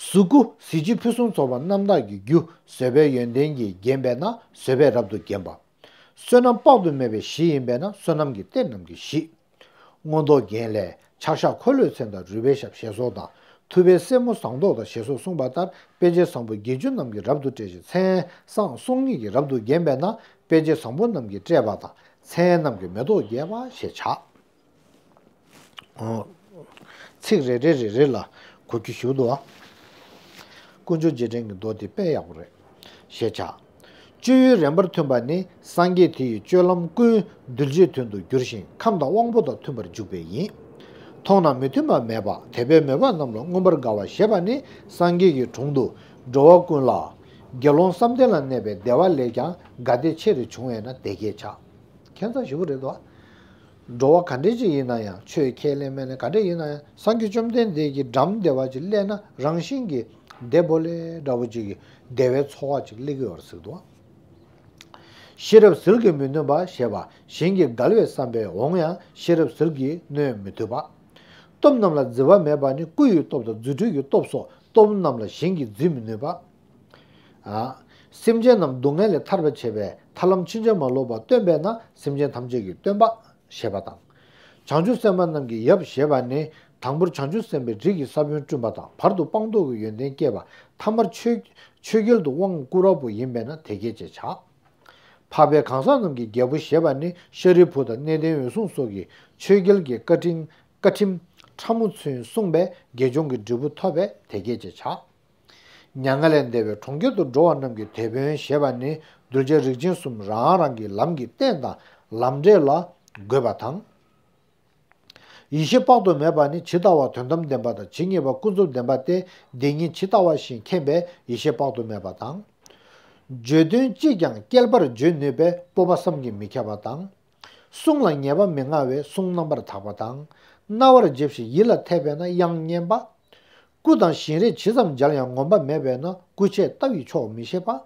གཟུགས་སྐུ་གཟི་བརྗིད་ཕུན་སུམ་ཚོགས་པ་རྣམ་དག་གི་རྒྱུ་བཟོད་པའི་ཡོན་ཏན་གྱིས་བརྒྱན་པས་ན་བཟོད་པས་རབ་ཏུ་བརྒྱན་པ། བསོད་ནམས་དཔག་ཏུ་མེད་པའི་གཞི་ཡིན་པས་ན་བསོད་ནམས་ཀྱི་རྟེན་རྣམས་ཀྱི་གཞི། མངོན་རྟོགས་རྒྱན་ལས་ཕྱག་ཞག་འཁོར་ལོའི་མཚན་དང་རུས་པའི་ཞབས་ཞེས་སོགས་དང་། ཐུབ་པའི་སེན་མོ་ཟངས་མདོག་དང་ཞེས་སོགས་གསུངས་པ་ལྟར་དཔེ་རྗེས་བཟང་པོ་བརྒྱད་ཅུ་རྣམས་ཀྱིས་རབ་ཏུ་སྤྲས་ཤིང་མཚན་བཟང་སོང་ཉིད་ཀྱིས་རབ་ཏུ་བརྒྱན་པས་ན་ དཔེ་བྱད་བཟང་པོ་རྣམས་ཀྱིས་སྤྲས་པ་དང་། མཚན་རྣམས་ཀྱིས་མེ་ཏོག་རྒྱས་པ་ཞེས་བྱ། ཨོ། ཚིག་རེ་རེ་རེ་རེ་ལ་གོ་རྒྱུ་ཞིག་འདུག་ཨ། དཀོན་མཆོག་རྗེས་དྲན་གྱི་མདོ་འདི་དཔེ་ཡག་པོ་རེད། ཞེས་བྱ། སྤྱོད་ཡུལ་རན་པར་མཐུན་པ་ནི་སངས་རྒྱས་དེ་ཡི་སྤྱོད་ལམ་ཀུན་གདུལ་བྱའི་དོན་དུ་འགྱུར་ཞིང་ཁམས་དང་དབང་པོ་དང་མཐུན་པར་འཇུག་པས་ཡིན། མཐོང་ན་མི་མཐུན་པ་མེད་པ་དད་པས་མོས་པ་རྣམས་ལ་མངོན་པར་དགའ་བ་ཞེས་པ་ནི་སངས་རྒྱས་ཀྱི་དྲུང་དུ་འགྲོ་བ་ཀུན་ལ་དགེ་སློང་བསམ་གཏན་ལ་གནས་པའི་བདེ་བ་ལས་ཀྱང་དགའ་བདེ་ཆེ་རུ་བྱུང་བས་ན་དེ་སྐད་བྱ། ཁྱད་མཚར་ཞེ་པོ་རེད་དོ། འགྲོ་བ་ག་འདྲ་ཅིག་ཡིན་ན་ཡང་ཆོས་ཁས་ལེན་མེད་ན་ག་འདྲ་ཡིན་ན་ཡང་སངས་རྒྱས་བཅོམ་ལྡན་འདས་ཀྱི་འགྲམ་བདེ་བ་ཅིག་སླེབས་ན་རང་བཞིན་གྱིས་བདེ་པོ་ལས་འདྲ་བོ་ཅིག་གི་བདེ་བའི་ཚོར་བ་ཅིག་སླེབས་ཀྱི་ཡོད་རེད་ཟེར་དོ། ཤེས་རབ་ཟིལ་གྱིས་མི་གནོན་པ་ཞེས་པ་གཞན་གྱིས་འགལ་བའི་བསམ་པས་འོང་ཡང་ཤེས་རབ་ཟིལ་གྱིས་གནོན་མི་ཐུབ་པ། སྟོབས་རྣམས་ལ་བརྫི་བ་མེད་པ་ནི་སྐུ་ཡི་སྟོབས་དང་རྫུ་འཕྲུལ་གྱི་སྟོབས་སོགས་སྟོབས་རྣམས་ལ་གཞན་གྱིས་བརྫི་མི་ནུས་པ། ཨ། སེམས་ཅན་རྣམས་སྡུག་བསྔལ་ལས་ཐར་བར་བྱེད་པའི་ཐར་ལམ་ཕྱིན་ཅི་མ་ལོག་པ་སྟོན་པས་ན་སེམས་ཅན་ཐམས་ཅད་ཀྱི་སྟོན་པ་ཞེས་པ་དང་། བྱང་ཆུབ་སེམས་དཔའ་རྣམས་ཀྱི་ཡབ་ཞེས་པ་ནི་དང་པོར་བྱང་ཆུབ་སེམས་དཔའི་རིགས་ཀྱི་ས་བོན་བསྐྲུན་པ་དང་བར་དུ་སྤངས་རྟོགས་ཀྱི་ཡོན་ཏན་བསྐྱེད་པ། ཐ་མར་ཆོས་ཆོས་རྒྱལ་དུ་དབང་བསྐུར་བ་པོ་ཡིན་པས་ན་དེ་སྐད་ཅེས་བྱ། འཕགས་པའི་གང་ཟག་རྣམས་ཀྱི་རྒྱལ་པོ་ཞེས་པ་ནི་ཤཱ་རིའི་བུ་དང་གནས་བརྟན་འོད་སྲུང་སོགས་ཀྱི་ཆོས་རྒྱལ་གྱི་བཀའ་དྲིན་བཀའ་ཁྲིམས་ཕྲ་མོ་ཚུན་བསྲུངས་པས་དགེ་སྦྱོང་གི་འབྲས་བུ་ཐོབ་པས་དེ་སྐད་ཅེས་བྱ། མྱ་ངན་ལས་འདས་པའི་གྲོང་ཁྱེར་དུ་འགྲོ་བ་རྣམས་ཀྱི་དེད་དཔོན་ཞེས་པ་ནི་གདུལ་བྱ་རིགས་ཅན་གསུམ་རང་རང་གི་ལམ་གྱི་རྟེན་དང་ལམ་འབྲས་ལ་འགོད་པ་དང་། ཡེ་ཤེས་དཔག་ཏུ་མེད་པ་ནི་ཇི་ལྟ་བ་དོན་དམ་བདེན་པ་དང་ཇི་སྙེད་པ་ཀུན་རྫོབ་བདེན་པ་སྟེ་དེ་ཉིད་ཇི་ལྟ་བ་བཞིན་མཁྱེན་པས་ཡེ་ཤེས་དཔག་ཏུ་མེད་པ་དང་། བརྗོད་དོན་ཅིས་ཀྱང་བསྐྱེད་པར་བརྗོད་ནུས་པས་སྤོབས་པ་བསམ་གྱིས་མི་ཁྱབ་པ་དང་། གསུང་ལ་ཉེས་པ་མི་མངའ་བས་གསུང་རྣམ་པར་དག་པ་དང་། རྣ་བར་འཇེབས་ཤིང་ཡིད་ལ་འཐད་པས་ན་དབྱངས་སྙན་པ། སྐུ་དང་བཞིན་རས་ཇི་ཙམ་མཇལ་ཡང་ངོམས་པ་མེད་པས་ན་སྐུ་ཆས་བལྟ་བས་ཆོག་མི་ཤེས་པ།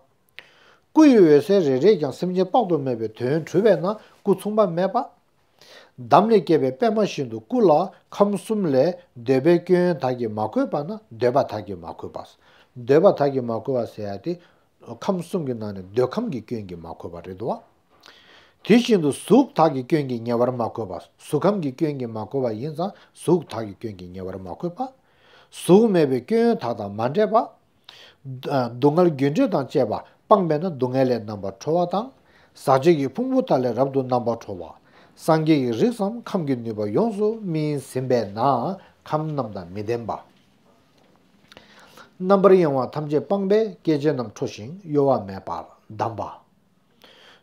སྐུ་ཡི་འོད་ཟེར་རེ་རེས་ཀྱང་སེམས་ཅན་དཔག་ཏུ་མེད་པའི་དོན་གྲུབ་པས་ན་སྐུ་མཚུངས་པ་མེད་པ། འདམ་ལས་སྐྱེས་པའི་པད་མ་བཞིན་དུ་སྐུ་ལ་ཁམས་གསུམ་ལས་འདོད་པའི་སྐྱོན་ཡོན་དག་གིས་མ་གོས་པ་ན་འདོད་པ་དག་གིས་མ་གོས་པ། འདོད་པ་དག་གིས་མ་གོས་པ་ཟེར་ཡ་དེ། ཁམས་གསུམ་གྱི་ནང་ནས་འདོད་ཁམས་ཀྱི་སྐྱོན་གྱིས་མ་གོས་པ་རེད་དོ། དེ་བཞིན་དུ་གཟུགས་དག་གི་སྐྱོན་གྱིས་ཉེ་བར་མ་གོས་པ། གཟུགས་ཁམས་ཀྱི་སྐྱོན་གྱིས་མ་གོས་པ་ཡིན་ཙང་གཟུགས་དག་གི་སྐྱོན་གྱིས་ཉེ་བར་མ་གོས་པ། གཟུགས་མེད་པའི་སྐྱོན་ཡོན་དག་དང་མ་འདྲེས་པ། སྡུག་བསྔལ་རྒྱུ་འབྲས་དང་བཅས་པ་སྤངས་པས་ན་སྡུག་བསྔལ་ལས་རྣམ་པར་གྲོལ་བ་དང་། ཟག་བཅས་ཀྱི་ཕུང་པོ་དག་ལས་རབ་ཏུ་རྣམ་པར་གྲོལ་བ། སངས་རྒྱས་ཀྱི་རིགས་སམ་ཁམས་ཀྱི་ནུས་པ་ཡོངས་སུ་སྨིན་ཟིན་པས་ན་ཁམས་རྣམས་དང་མི་ལྡན་པ། རྣམ་པར་གཡེང་བ་ཐམས་ཅད་སྤངས་པས་སྐྱེ་མཆེད་རྣམས་འཕྲོ་ཞིང་གཡོ་བ་མེད་པར་བསྡམས་པ།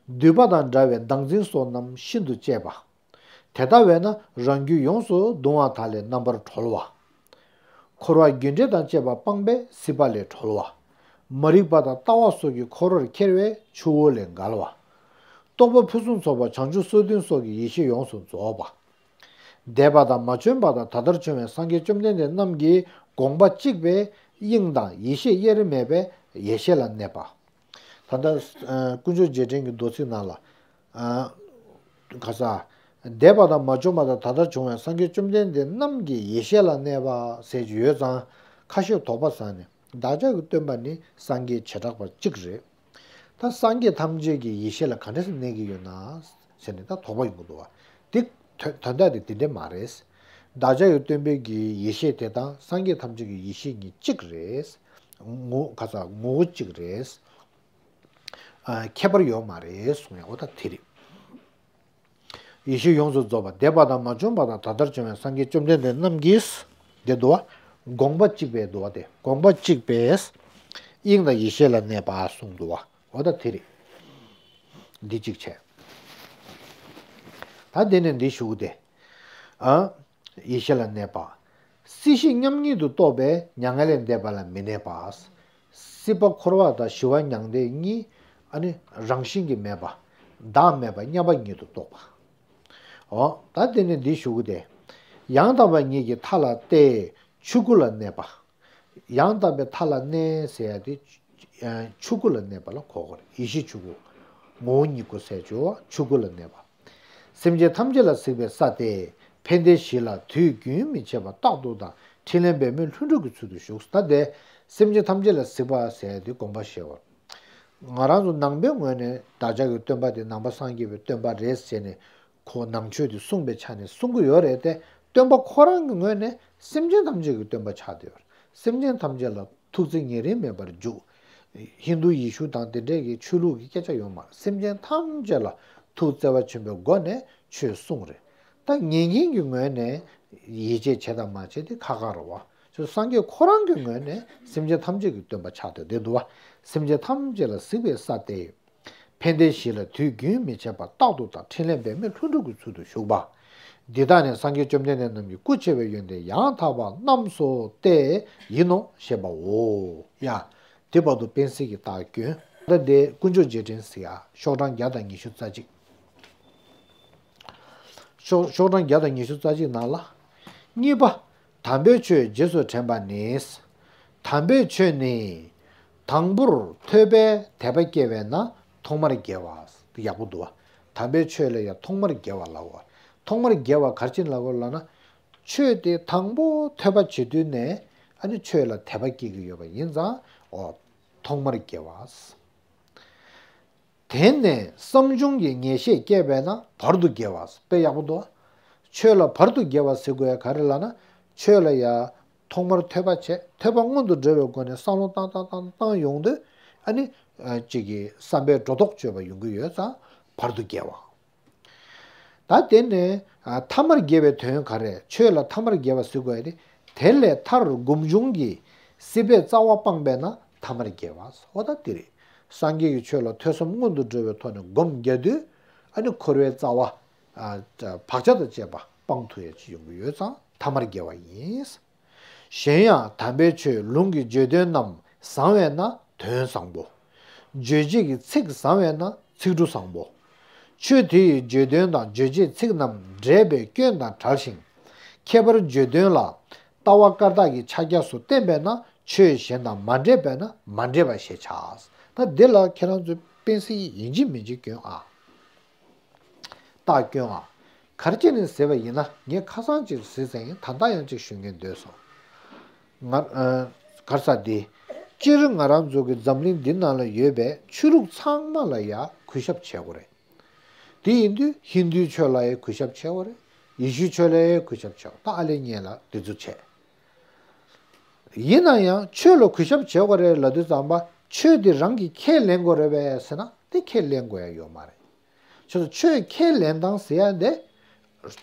མདུད་པ་དང་འདྲ་བའི་བདག་འཛིན་སོགས་རྣམས་ཤིན་ཏུ་བཅས་པ། དེ་ལྟ་བས་ན་རང་རྒྱུད་ཡོངས་སུ་གདུང་བ་དག་ལས་རྣམ་པར་གྲོལ་བ། འཁོར་བ་རྒྱུ་འབྲས་དང་བཅས་པ་སྤངས་པས་སྲིད་པ་ལས་གྲོལ་བ། མ་རིག་པ་དང་ལྟ་བ་སོགས་ཀྱི་འཁོར་བར་འཁྱེར་བས་ཆུ་བོ་ལས་བརྒལ་བ། རྟོགས་པ་ཕུན་སུམ་ཚོགས་པ་བྱང་ཆུབ་སོ་བདུན་སོགས་ཀྱི་ཡེ་ཤེས་ཡོངས་སུ་རྫོགས་པ། འདས་པ་དང་མ་བྱོན་པ་དང་ད་ལྟར་བྱུང་བའི་སངས་རྒྱས་བཅོམ་ལྡན་འདས་རྣམས་ཀྱི་དགོངས་པ་གཅིག་པས་དབྱིངས་དང་ཡེ་ཤེས་དབྱེར་མེད་པའི་ཡེ་ཤེས་ལ་གནས་པ། ད་ལྟ་ཨ་དཀོན་མཆོག་རྗེས་དྲན་གྱི་མདོ་ཚིག་ནང་ལ། ཨ་ག་ས། འདས་པ་དང་མ་བྱུང་བ་དང་ད་ལྟར་བྱུང་བའི་སངས་རྒྱས་བཅོམ་ལྡན་འདས་རྣམས་ཀྱི་ཡེ་ཤེས་ལ་གནས་པ་ཟེར་གྱི་ཡོད་ཙང་ཁ་ཤས་དོགས་པ་ཟ་ནས་བདག་ཅག་གི་སྟོན་པ་ནི་སངས་རྒྱས་བྱེ་བྲག་པ་གཅིག་རེད། ད་སངས་རྒྱས་ཐམས་ཅད་ཀྱི་ཡེ་ཤེས་ལ་ག་འདྲ་སེ་གནས་ཀྱི་ཡོད་ན་ཟེར་ནས་ད་དོགས་པ་ཡོང་གི་འདུག་བ། དེ་དོན་དོན་དག་དེ་དེ་འདྲ་མ་རེད། བདག་ཅག་གི་སྟོན་པའི་གི་ཡེ་ཤེས་དེ་དང་སངས་རྒྱས་ཐམས་ཅད་ཀྱི་ཡེ་ཤེས་གཉིས་གཅིག་རེད། ངོ་ག་ས་ངོ་བོ་གཅིག་རེད། ཨ་ཁྱད་པར་ཡོད་མ་རེད་གསུང་ཡ་འོ་ད་དེ་རེད། ཡེ་ཤེས་ཡོངས་སུ་རྫོགས་པ་འདས་པ་དང་མ་བྱུང་བ་དང་ད་ལྟར་བྱུང་བའི་སངས་རྒྱས་བཅོམ་ལྡན་འདས་རྣམས་ཀྱིས་དེ་འདུག་བ། དགོངས་པ་གཅིག་པས་འདུག་བ་དེ་དགོངས་པ་གཅིག་པས་དབྱིངས་དང་ཡེ་ཤེས་ལ་གནས་པ་གསུངས་འདུག་བ། འོ་ད་དེ་རེད། འདི་གཅིག་བྱས། ད་དེ་ནས་འདི་ཞུ་གི་དེ། ཨ། ཡེ་ཤེས་ལ་གནས་པ། སྲིད་ཞི་མཉམ་ཉིད་དུ་རྟོགས་པས་མྱ་ངན་ལས་འདས་པ་ལ་མི་གནས་པ། སྲིད་པ་འཁོར་བ་དང་ཞི་བ་མྱང་འདས་གཉིས་ཨ་ནི་རང་བཞིན་གྱིས་མེད་པ། བདག་མེད་པ་མཉམ་པ་ཉིད་དུ་རྟོགས་པ། འོ་ད་དེ་ནས་འདི་ཞུ་གི་དེ། ཡང་དག་པ་ཉིད་ཀྱི་མཐའ་ལ་གཏད་ཆོས་སྐུ་ལ་གནས་པ། ཡང་དག་པའི་མཐའ་ལ་གནས་ཟེར་ཡ་དེ། ཆོས་སྐུ་ལ་གནས་པ་ལ་གོ་དགོས་རེད། ཡེ་ཤེས་ཆོས་སྐུ། ངོ་བོ་ཉིད་སྐུ་ཟེར་བརྗོད་པ་ཆོས་སྐུ་ལ་གནས་པ། སེམས་ཅན་ཐམས་ཅད་ལ་གཟིགས་པའི་ས་སྟེ། ཕན་བདེའི་གཞི་ལ་དུས་རྒྱུན་མི་འཆད་པར་རྟག་ཏུ་དང་ཕྲིན་ལས་འབད་མེད་ལྷུན་གྲུབ་ཀྱི་ཚུལ་དུ་བཞུགས། ད་དེ་སེམས་ཅན་ཐམས་ཅད་ལ་གཟིགས་པ་ཟེར་ཡ་དེ་དགོངས་པ་བཞེས་པ། ང་རང་ཚོ་ནང་པའི་ངོས་ནས་བདག་ཅག་གི་སྟོན་པ་དེ་ནང་པ་སངས་རྒྱས་པའི་སྟོན་པ་རེད་ཟེར་ནས། ཁོ་ནང་ཆོས་དེ་གསུངས་པའི་ཆ་ནས་གསུང་གི་ཡོད་རེད་དེ། སྟོན་པ་ཁོ་རང་གི་ངོས་ནས་སེམས་ཅན་ཐམས་ཅད་ཀྱི་སྟོན་པ་ཆགས་བསྡད་ཡོད་རེད། སེམས་ཅན་ཐམས་ཅད་ལ་ཐུགས་བརྩེ་ཉེ་རིང་མེད་པར་འཇུག་ཧིན་རྡུ་ཡེ་ཤུ་དང་དེ་འདྲས་ཀྱི་ཆོས་ལུགས་ཀྱི་སྐད་ཆ་ཡོད་མ་རེད། སེམས་ཅན་ཐམས་ཅད་ལ་ཐུགས་བརྩེ་བ་ཆེན་པོའི་སྒོ་ནས་ཆོས་གསུངས་རེད། ད་ཉན་མཁན་གྱི་ངོས་ནས་ཡིད་ཆེས་བྱེད་དང་མ་བྱེད་དེ་ཁག་ཁག་རེད་བ། ཅོ་སངས་རྒྱས་ཁོ་རང་གི་ངོས་ནས་སེམས་ཅན་ཐམས་ཅད་ཀྱི་སྟོན་པ་ཆགས་བསྡད་བསྡད་འདུག་བ། སེམས་ཅན་ཐམས་ཅད་ལ་གཟིགས་པའི་ས་སྟེ། ཕན་བདེའི་གཞི་ལ་དུས་རྒྱུན་མི་འཆད་པར་རྟག་ཏུ་དང་ཕྲིན་ལས་འབད་མེད་ལྷུན་གྲུབ་ཀྱི་ཚུལ་དུ་བཞུགས་པ། འདི་དག་ནི་སངས་རྒྱས་བཅོམ་ལྡན་འདས་རྣམས་ཀྱི་སྐུ་ཆེ་བའི་ཡོན་ཏན་ཡང་དག་པ་རྣམས་སུ་སྟེ་ཡིན་ནོ་ཞེས་པའོ། ཡ། དེ་བར་དུ་པཎ་གསེར་གྱི་རྟགས་བསྐྱོན། ད་ལྟ་དེ་དཀོན་མཆོག་རྗེས་དྲན་ཟེར་ཡ་ཤོག་གྲངས་བརྒྱ་དང་ཉི་ཤུ་རྩ་གཅིག། ཤོག་ཤོག་གྲངས་བརྒྱ་དང་ཉི་ཤུ་རྩ་གཅིག་ནང་ལ། གཉིས་པ། དམ་པའི་ཆོས་རྗེས་སུ་དྲན་པ་ནི། དམ་པའི་ཆོས་ནི། དང་པོར་ཐོས་པའི་དད་པ་སྐྱེ་བས་ན་ཐོག་མར་དགེ་བ། ཡག་པོ་འདུག་བ། དམ་པའི་ཆོས་ལ་ཡང་ཐོག་མར་དགེ་བ་ལབ་དགོས། ཐོག་མར་དགེ་བ་ག་རེ་བྱས་ནས་ལབ་དགོས་ལབ་ན། ཆོས་དེ་དང་པོ་ཐོས་པ་བྱེད་དུས་ནས་ཨ་ནི་ཆོས་ལ་དད་པ་སྐྱེ་གི་ཡོད་པ་ཡིན་ཙང་། འོ། ཐོག་མར་དགེ་བ། དེ་ནས་བསམ་བྱུང་གི་ངེས་ཤེས་སྐྱེས་པས་ན་བར་དུ་དགེ་བ། དཔེ་ཡག་པོ་འདུག། ཆོས་ལ་བར་དུ་དགེ་བ་ཟེར་དགོས་ཡ་ག་རེ་ལབ་ན། ཆོས་ལ་ཡ་ཐོག་མར་ཐོས་པ་བྱས། ཐོས་པ་སྔོན་དུ་འགྲོ་བའི་སྒོ་ནས་བསམ་བློ་བཏང་བཏང་བཏང་བཏང་ཡོང་དུས་ཨ་ནི་ཨ་ཅིག་གི་བསམ་པའི་སྒྲོ་འདོགས་གཅོད་པ་ཡོང་གི་ཡོད་ཙང་བར་དུ་དགེ་བ། ད་དེ་ནས་ཨ་ཐ་མར་དགེ་བའི་དོན་ག་རེ། ཆོས་ལ་ཐ་མར་དགེ་བ་ཟེར་དགོས་ཡ་དེ། དེ་ལས་ཐར་སྒོམ་བྱུང་གི་སྲིད་པའི་རྩ་བ་སྤངས་པས་ན་ཐ་མར་དགེ་བ། འོ་ད་དེ་རེད། སངས་རྒྱས་ཀྱི་ཆོས་ལ་ཐོས་བསམ་སྔོན་དུ་འགྲོ་བའི་ཐོག་ནས་སྒོམ་རྒྱག་དུས་ཨ་ནི་འཁོར་བའི་རྩ་བ་ཨ་བག་ཆགས་དང་བཅས་པ་སྤང་ཐུབ་ཡ་ཅིག་ཡོང་གི་ཡོད་ཙང་ཐ་མར་དགེ་བ་ཡིན། གཞན་ཡང་དམ་པའི་ཆོས་ལུང་གི་བརྗོད་དོན་རྣམས་བཟང་བས་ན་དོན་བཟང་པོ། རྗོད་བྱེད་ཀྱི་ཚིག་བཟང་བས་ན་ཚིག་འབྲུ་བཟང་པོ། ཆོས་དེ་ཡི་བརྗོད་དོན་དང་རྗོད་བྱེད་ཚིག་རྣམས་འགྲེལ་པའི་སྐྱོན་དང་བྲལ་ཞིང་། ཁྱད་པར་བརྗོད་དོན་ལ་ལྟ་བ་བཀར་བཏགས་ཀྱི་ཕྱག་རྒྱ་སུ་བསྟན་པས་ན་ཆོས་གཞན་དང་མ་འདྲེས་པས་ན་མ་འདྲེས་པ་ཞེས་བྱ། ད་འདི་ལ་ཁྱེད་རང་ཚོས་པཎ་གསེར་ཡིན་གཅིག་མིན་གཅིག་སྐྱོན་ཨ། རྟགས་སྐྱོན་ཨ། ག་རེ་བྱས་ནས་ཟེར་བ་ཡིན་ན། ངས་ཁ་སང་ཅིག་ཟེར་ཟིན། ད་ལྟ་ཡང་ཅིག་ཞུ་སྙིང་འདོད་སོང་། ང་ཨ་ག་རེ་ཟེར་དེ། སྤྱིར་ང་རང་ཚོ་གི་འཛམ་གླིང་འདི་ནང་ལ་ཡོད་པའི་ཆོས་ལུགས་ཚང་མ་ལ་ཡ་གུས་ཞབས་བྱེད་དགོས་རེད། དེ་ཡིན་དུས་ཧིན་རྡུའི་ཆོས་ལ་ཡ་གུས་ཞབས་བྱེད་དགོས་རེད། ཡེ་ཤུའི་ཆོས་ལ་ཡ་གུས་ཞབས་བྱེད་དགོས། ད་ཨ་ལེ་ངས་ལ་འདི་ཚོ་བྱས། ཡིན་ན་ཡང་ཆོས་ལ་གུས་ཞབས་བྱེད་དགོས་རེད་ལབ་དུས་ཙམ་པ་ཆོས་དེ་རང་གིས་ཁས་ལེན་དགོས་རེད་པས་ཟེར་ན་དེ་ཁས་ལེན་དགོས་ཡ་ཡོད་མ་རེད། ཁྱོད་ཚོ་ཆོས་ཁས་ལེན་སྟངས་ཟེར་ཡ་དེ།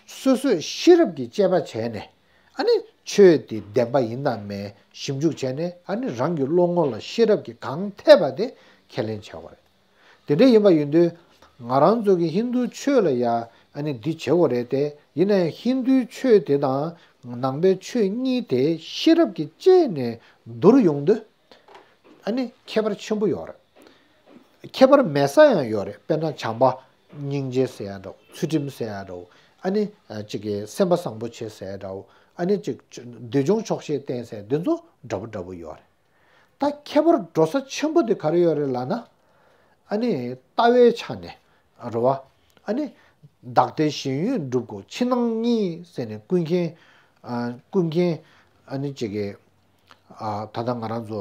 སོ་སོས་ཤེས་རབ་ཀྱི་དཔྱད་པ་བྱས་ནས། ཨ་ནི་ཆོས་དེ་བདེན་པ་ཡིན་དང་མིན་ཞིབ་འཇུག་བྱས་ནས། ཨ་ནི་རང་གི་བློ་ངོ་ལ་ཤེས་རབ་ཀྱིས་གང་འཐད་པ་དེ་ཁས་ལེན་བྱ་བ་རེད། དེ་འདྲ་ཡིན་པ་ཡིན་དུས། ང་རང་ཚོ་གི་ཧིན་རྡུའི་ཆོས་ལ་ཡ་ཨ་ནི་འདི་བྱེད་དགོས་རེད་དེ། ཡིན་ན་ཡང་ཧིན་རྡུའི་ཆོས་དེ་དང་ནང་པའི་ཆོས་གཉིས་དེ་ཤེས་རབ་ཀྱིས་དཔྱད་ནས་བསྡུར་ཡོང་དུས། ཨ་ནི་ཁྱད་པར་ཆེན་པོ་ཡོད་རེད། ཁྱད་པར་མེད་ས་ཡང་ཡོད་རེད། དཔེར་ན་བྱམས་པ་སྙིང་རྗེ་ཟེར་ཡ་འདྲ་བོ། ཚུལ་ཁྲིམས་ཟེར་ཡ་འདྲ་བོ། ཨ་ནི་ཨ་ཅིག་གི་སེམས་པ་བཟང་པོ་བྱེད་ཟེར་ཡ་འདྲ་བོ། ཨ་ནི་ཅིག་འདོད་ཆུང་ཆོག་ཤེས་བསྟེན་ཟེར་འདི་ཚོ་འདྲ་པོ་འདྲ་པོ་ཡོད་རེད། ད་ཁྱད་པར་འགྲོ་ས་ཆེན་པོ་དེ་ག་རེ་ཡོད་རེད་ལབ་ན། ཨ་ནི་ལྟ་བའི་ཆ་ནས་རེད་བ། ཨ་ནི་བདག་ལྟའི་ཞེན་ཡུལ་འགྲུབ་དགོས། ཕྱི་ནང་གཉིས་ཟེར་ནས་ཀུན་མཁྱེན། ཨ་ཀུན་མཁྱེན། ཨ་ནི་ཅིག་གི་ཨ་ད་ལྟ་ང་རང་ཚོ་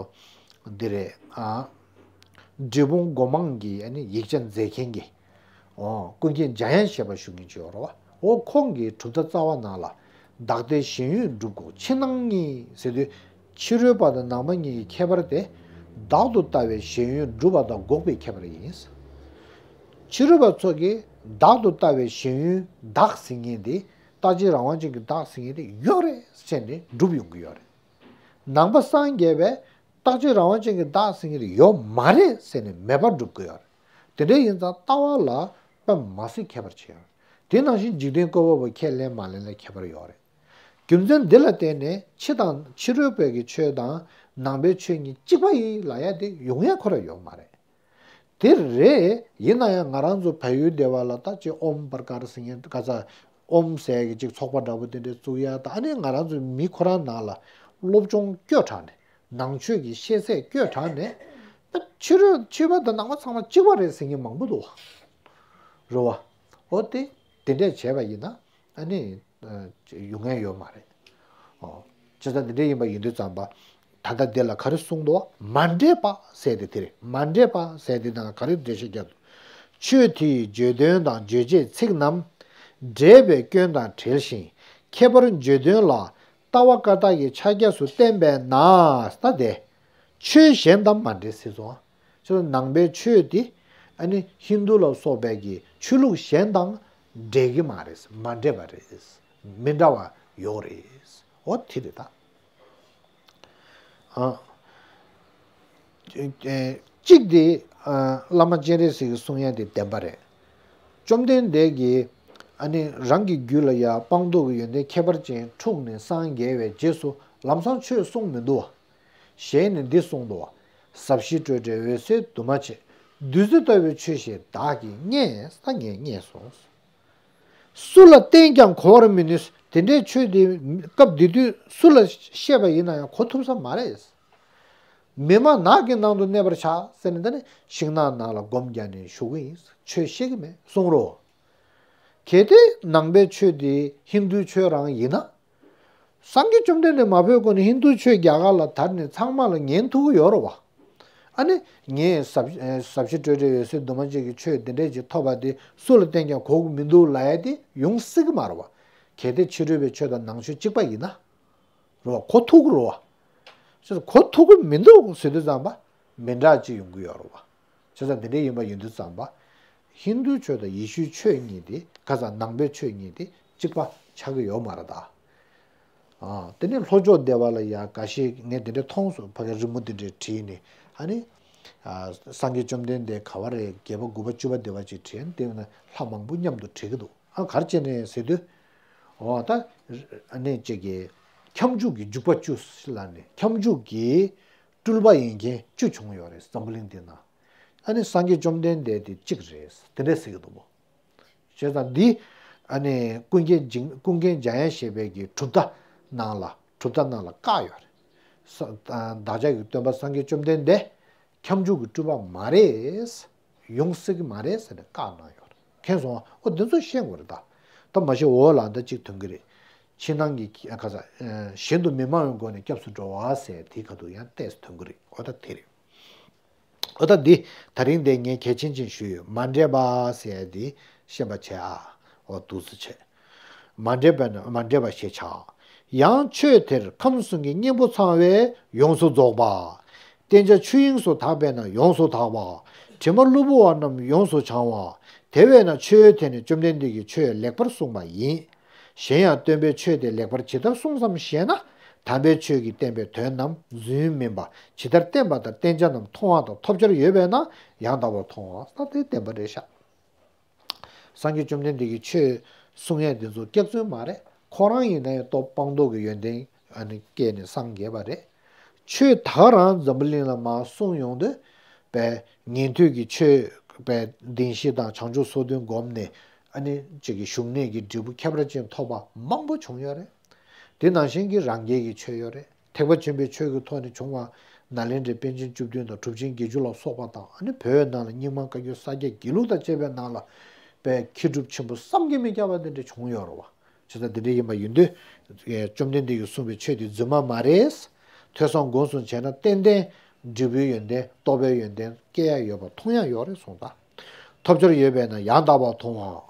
འདི་རེད། ཨ་འབྲས་སྤུངས་སྒོ་མང་གི་ཨ་ནི་ཡིག་ཆ་མཛད་མཁན་གྱི། འོ་ཀུན་མཁྱེན་འཇམ་དབྱངས་བཞད་པ་ཞུ་མཁན་ཅིག་ཡོད་རེད་བ། འོ་ཁོང་གི་གྲུབ་མཐའ་རྩ་བ་ནང་ལ། བདག་ལྟའི་ཞེན་ཡུལ་འགྲུབ་དགོས། ཕྱི་ནང་གཉིས་ཟེར་དུས། ཕྱི་རོལ་པ་དང་ནང་པ་གཉིས་ཀྱི་ཁྱད་པར་དེ། བདག་ཏུ་ལྟ་བའི་ཞེན་ཡུལ་འགྲུབ་པ་དང་འགོག་པའི་ཁྱད་པར་ཡིན། ཕྱི་རོལ་པ་ཚོ་གིས་བདག་ཏུ་ལྟ་བའི་ཞེན་ཡུལ་བདག་ཟེར་མཁན་དེ། རྟག་གཅིག་རང་དབང་ཅན་གྱི་བདག་ཟེར་མཁན་དེ་ཡོད་རེད་ཟེར་ནས་སྒྲུབ་ཡོང་གི་ཡོད་རེད། ནང་པ་སངས་རྒྱས་པས་རྟག་གཅིག་རང་དབང་ཅན་གྱི་བདག་ཟེར་མཁན་དེ་ཡོད་མ་རེད་ཟེར་ནས་མེད་པར་སྒྲུབ་ཀྱི་ཡོད་རེད། དེ་འདྲ་ཡིན་ཙང་ལྟ་བ་ལ་དཔེ་མ་སྲིད་ཁྱད་པར་ཆེ་ཡོད་རེད། དེ་ནང་བཞིན་འཇིག་རྟེན་བཀོད་པ་པོ་ཁས་ལེན་མ་ལེན་ལ་ཁྱད་པར་ཡོད་རེད། རྒྱུ་མཚན་འདི་ལ་བརྟེན་ནས་ཕྱི་དང་ཕྱི་རོལ་པའི་གི་ཆོས་དང་ནང་པའི་ཆོས་གཉིས་གཅིག་པ་ཡིན་ལབ་ཡ་དེ་ཡོང་ཡ་ཁོ་ར་ཡོད་མ་རེད། དེ་རེད། ཡིན་ན་ཡང་ང་རང་ཚོ་བལ་ཡུལ་སྡེ་བ་ལ་ད་ཅིག་ཨོམ་པར་ཀར་ཟེར་མཁན་ག་ས་ཨོམ་ཟེར་གི་ཅིག་ཚོགས་པ་འདྲ་པོ་དེ་འདྲས་བཙུགས་ཡ་དང་། ཨ་ནི་ང་རང་ཚོའི་མི་ཁོ་རང་ནང་ལ་སློབ་སྦྱོང་བསྐྱོད་དྲགས་ནས། ནང་ཆོས་ཀྱི་ཤེས་ཚད་བསྐྱོད་དྲགས་ནས། ད་ཕྱི་རོལ་ཕྱི་པ་དང་ནང་པ་ཚང་མ་གཅིག་པ་རེད་ཟེར་མཁན་མང་པོ་འདུག་བ། རེད་བ། འོ་དེ་དེ་འདྲས་བྱས་པ་ཡིན་ན། ཨ་ནི་ཨ་ཡོང་ཡ་ཡོད་མ་རེད། ཨོ། བྱས་ཙང་འདི་འདྲ་ཡིན་པ་ཡིན་དུས་ཙམ་པ། ད་ལྟ་འདི་ལ་ག་རེ་གསུངས་འདུག་མ་འདྲེས་པ་ཟེར་དེ་དེ་རེད། མ་འདྲེས་པ་ཟེར་དེ་ནང་ག་རེ་འགྲེལ་བཤད་རྒྱག་འདུག་ཆོས་དེ་ཡི་བརྗོད་དོན་དང་རྗོད་བྱེད་ཚིག་རྣམས་འགྲེལ་པའི་སྐྱོན་དང་བྲལ་ཞིང་། ཁྱད་པར་བརྗོད་དོན་ལ་ལྟ་བ་བཀའ་རྟགས་ཀྱི་ཕྱག་རྒྱ་སུ་བསྟན་པས་ན། ད་དེ། ཆོས་གཞན་དང་མ་འདྲེས་ཟེར་སོང་ཨ། ཆོས་ནང་པའི་ཆོས་དེ་ཨ་ནི་ཧིན་རྡུ་ལ་སོགས་པའི་གི་ཆོས་ལུགས་གཞན་དང་འདྲེས་ཀྱི་མ་རེད། མ་འདྲེས་པ་རེད། མི་འདྲ་བ་ཡོད་རེད། འོ་དེ་རེད་ད། ཨ། གཅིག་དེ་ཨ་བླ་མ་སྤྱན་རས་གཟིགས་ཀྱི་གསུང་ཡ་དེ་བདེན་པ་རེད། བཅོམ་ལྡན་འདས་ཀྱིས་ཨ་ནི་རང་གི་རྒྱུད་ལ་ཡ་སྤངས་རྟོགས་ཀྱི་ཡོན་ཏན་ཁྱད་པར་ཅན་འཁྲུངས་ནས་སངས་རྒྱས་པའི་རྗེས་སུ་ལམ་སང་ཆོས་གསུངས་མི་འདུག་བ། ཞལ་ནས་འདི་གསུངས་འདུག་བ། ཟབ་ཞི་སྤྲོས་བྲལ་འོད་གསལ་འདུས་མ་བྱས། བདུད་རྩི་ལྟ་བུའི་ཆོས་ཤིག་བདག་གིས་རྙེད། ད་ངས་རྙེད་སོང་། སུ་ལ་བསྟན་ཀྱང་གོ་བར་མི་ནུས། དེ་འདྲའི་ཆོས་དེ་སྐབས་དེ་དུས་སུ་ལ་བཤད་པ་ཡིན་ན་ཡང་གོ་ཐུབ་ས་མ་རེད། མི་མ་ནག་གི་ནང་དུ་གནས་པར་བྱ་ཟེར་ནས། ད་ནི་ཤིང་ནགས་ནང་ལ་སྒོམ་རྒྱག་ནས་བཞུགས་ཀྱི་ཡིན། ཆོས་བཤད་ཀྱི་མེད་གསུང་རོགས། གལ་ཏེ་ནང་པའི་ཆོས་དེ་ཧིན་རྡུའི་ཆོས་རང་ཡིན་ན། སངས་རྒྱས་བཅོམ་ལྡན་འདས་མ་བོས་གོང་ནས་ཧིན་རྡུ་ཆོས་རྒྱ་གར་ལ་དར་ནས་ཚང་མ་ལ་ཉན་ཐུབ་ཀྱི་ཡོད་རེད་བ། ཨ་ནི་ངས་ཟབ་ཟབ་ཞི་སྤྲོས་བྲལ་འོད་གསལ་འདུས་མ་བྱས་ཀྱི་ཆོས་འདི་འདྲས་ཅིག་ཐོབ་པ་དེ་སུ་ལ་བསྟན་ཀྱང་གོ་གི་མི་འདུག་ལབ་ཡ་དེ་ཡོང་སྲིད་ཀྱི་མ་རེད་བ། གལ་ཏེ་ཕྱི་རོལ་པའི་ཆོས་དང་ནང་ཆོས་གཅིག་པ་ཡིན་ན། རེད་བ། གོ་ཐུབ་ཀྱི་རེད་བ། ཅེས་གོ་ཐུབ་ཀྱི་མི་འདུག་ཟེར་དུས་ཙམ་པ་མི་འདྲ་ཅིག་ཡོང་གི་ཡོད་རེད་བ། བྱས་ཙང་འདི་འདྲ་ཡིན་པ་ཡིན་དུས་ཙམ་པ། ཧིན་རྡུའི་ཆོས་དང་ཡེ་ཤུའི་ཆོས་གཉིས་དེ་ཁ་སང་ནང་པའི་ཆོས་གཉིས་དེ་གཅིག་པ་ཆགས་ཀྱི་ཡོད་མ་རེད་ད། ཨ། དེ་ནས་ལྷོ་ཕྱོགས་སྡེ་བ་ལ་ཡ་འགའ་ཤས་ངས་འདི་འདྲ་མཐོང་སོང་། ཕ་གི་རི་མོ་འདི་འདྲ་བྲིས་ནས་ཨ་ནི། ཨ། སངས་རྒྱས་བཅོམ་ལྡན་འདས་ག་བ་རེད། བརྒྱད་པ་དགུ་པ་བཅུ་པ་སྡེ་བ་ཅིག་བྲིས་ནས་དེ་ན་ལྷ་མང་པོ་མཉམ་དུ་བྲིས་ཀྱི་འདུག་ཨ། ག་རེ་བྱས་ནས་ཟེར་དུས། འོ་ད། ཨ་ནི་ཅིག་གི་ཁྱབ་འཇུག་གི་འཇུག་པ་བཅུ་ལབ་ནས་ཁྱབ་འཇུག་གི་སྤྲུལ་པ་ཡིན་མཁན་བཅུ་བྱུང་ཡོད་རེད་འཛམ་བུ་གླིང་འདི་ན། ཨ་ནི་སངས་རྒྱས་བཅོམ་ལྡན་འདས་དེ་གཅིག་རེད། དེ་འདྲས་ཟེར་གྱི་འདུག་བོ། བྱས་ཙང་འདི་ཨ་ནི་ཀུན་མཁྱེན་འཇིག་ཀུན་མཁྱེན་འཇམ་དབྱངས་བཞད་པའི་གི་གྲུབ་མཐའ་ནང་ལ་གྲུབ་མཐའ་ནང་ལ་བཀག་ཡོད་རེད། ས་བདག་ཅག་གི་སྟོན་པ་སངས་རྒྱས་བཅོམ་ལྡན་འདས་ཁྱབ་འཇུག་གི་སྤྲུལ་པ་མ་རེད། ཡོང་སྲིད་ཀྱི་མ་རེད་ཟེར་ནས་བཀག་གནང་ཡོད་རེད། མཁྱེན་སོང་ཨ། འོ་འདི་ཚོ་ཤེས་དགོས་རེད་ད། ད་མ་ཤེས་འོ་ལ་འདི་གཅིག་ཐོན་གྱི་རེད། ཕྱི་ནང་གི་ཁ་ས་གཞན་དུ་མི་སྨྲ་བའི་སྒོ་ནས་སྐྱབས་སུ་འགྲོ་བ་ཟེར་དེའི་ཁ་ཐུག་ཡང་ཏོག་ཙམ་ཐོན་གྱི་རེད། འོ་ད་དེ་རེད། འོ་ད་འདི་ད་རིང་འདི་ངས་གལ་ཆེན་ཅིག་ཞུས་ཡོད། མ་འདྲེས་པ་ཟེར་ཡ་འདི་ཤེས་པ་བྱས་ཨ། འོ་འདུག་སེ་བྱས། མ་འདྲེས་པ་ན་མ་འདྲེས་པ་ཞེས་བྱ། ཡང་ཆོས་དེར་ཁམས་གསུམ་གྱི་གཉེན་པོ་ཚང་བས་ཡོངས་སུ་རྫོགས་པ། བསྟེན་བྱ་ཆོས་དབྱིངས་སུ་དག་པས་ན་ཡོངས་སུ་དག་པ། དྲི་མ་གློ་བུར་བ་རྣམས་ཡོངས་སུ་བྱང་བ། དེ་བས་ན་ཆོས་དེ་ནི་བཅོམ་ལྡན་འདས་ཀྱིས་ཆོས་ལེགས་པར་གསུངས་པ་ཡིན། གཞན་ཡང་སྟོན་པས་ཆོས་དེ་ལེགས་པར་ཇི་ལྟར་གསུངས་སམ་ཞེ་ན། དམ་པའི་ཆོས་ཀྱིས་བསྟན་པའི་དོན་རྣམས་རྫུན་མིན་པ་ཇི་ལྟར་བསྟན་པ་དང་བསྟན་བྱ་རྣམས་མཐོང་བ་དང་ཐོབ་བྱར་ཡོད་པས་ན་ཡང་དག་པར་མཐོང་བ་ད་དེ་བདེན་པ་རེད་ཤག་སངས་རྒྱས་བཅོམ་ལྡན་འདས་ཀྱིས་ཆོས་གསུང་ཡས་འདི་ཚོ་སྐྱག་རྫུན་མ་རེད། ཁོ་རང་ཡིན་ན་ཡང་སྟོབས་སྤངས་རྟོགས་ཀྱི་ཡོན་ཏན་ཨ་ནི་སྐྱེས་ནས་སངས་རྒྱས་པ་རེད། ཆོས་ད་ག་རང་འཛམ་བུ་གླིང་ལ་མར་གསུངས་ཡོང་དུས་པའི་ཉན་ཐོས་ཀྱི་ཆོས་པའི་བདེན་བཞི་དང་བྱང་ཆུབ་སོ་བདུན་བསྒོམས་ནས་ཨ་ནི་གཅིག་གི་བཞུགས་གནས་ཀྱི་འབྲས་བུ་ཁྱད་པར་ཅན་ཐོབ་པ་མང་པོ་བྱུང་ཡོད་རེད། དེ་ནང་བཞིན་གྱི་རང་རྒྱལ་གྱི་ཆོས་ཡོད་རེད། ཐེག་པ་ཆེན་པོའི་ཆོས་ཀྱི་ཐོག་ནས་བྱུང་བ་ནཱ་ལེནྡྲའི་པཎ་ཆེན་བཅུ་བདུན་དང་གྲུབ་ཆེན་བརྒྱད་ཅུ་ལ་སོགས་པ་དང་ཨ་ནི་བོད་ནང་ལ་རྙིང་མ་བཀའ་བརྒྱུད་ས་སྐྱ་དགེ་ལུགས་དང་བཅས་པའི་ནང་ལ་པའི་མཁས་གྲུབ་ཆེན་པོ་བསམ་གྱིས་མི་ཁྱབ་པ་དེ་འདྲ་བྱུང་ཡོད་རེད་བ། བྱས་ཙང་དེ་འདྲ་ཡིན་པ་ཡིན་དུས་བཅོམ་ལྡན་འདས་ཀྱིས་གསུངས་པའི་ཆོས་དེ་རྫུན་མ་མ་རེད། ཐོས་བསམ་སྒོམ་གསུམ་བྱས་ན་ཏན་ཏན་འབྲས་བུའི་ཡོན་ཏན་རྟོགས་པའི་ཡོན་ཏན་སྐྱེ་ཡ་ཡོད་པ་མཐོང་ཡ་ཡོད་རེད་གསུངས་ད། ཐོབ་བྱར་ཡོད་པས་ན་ཡང་དག་པར་མཐོང་བ།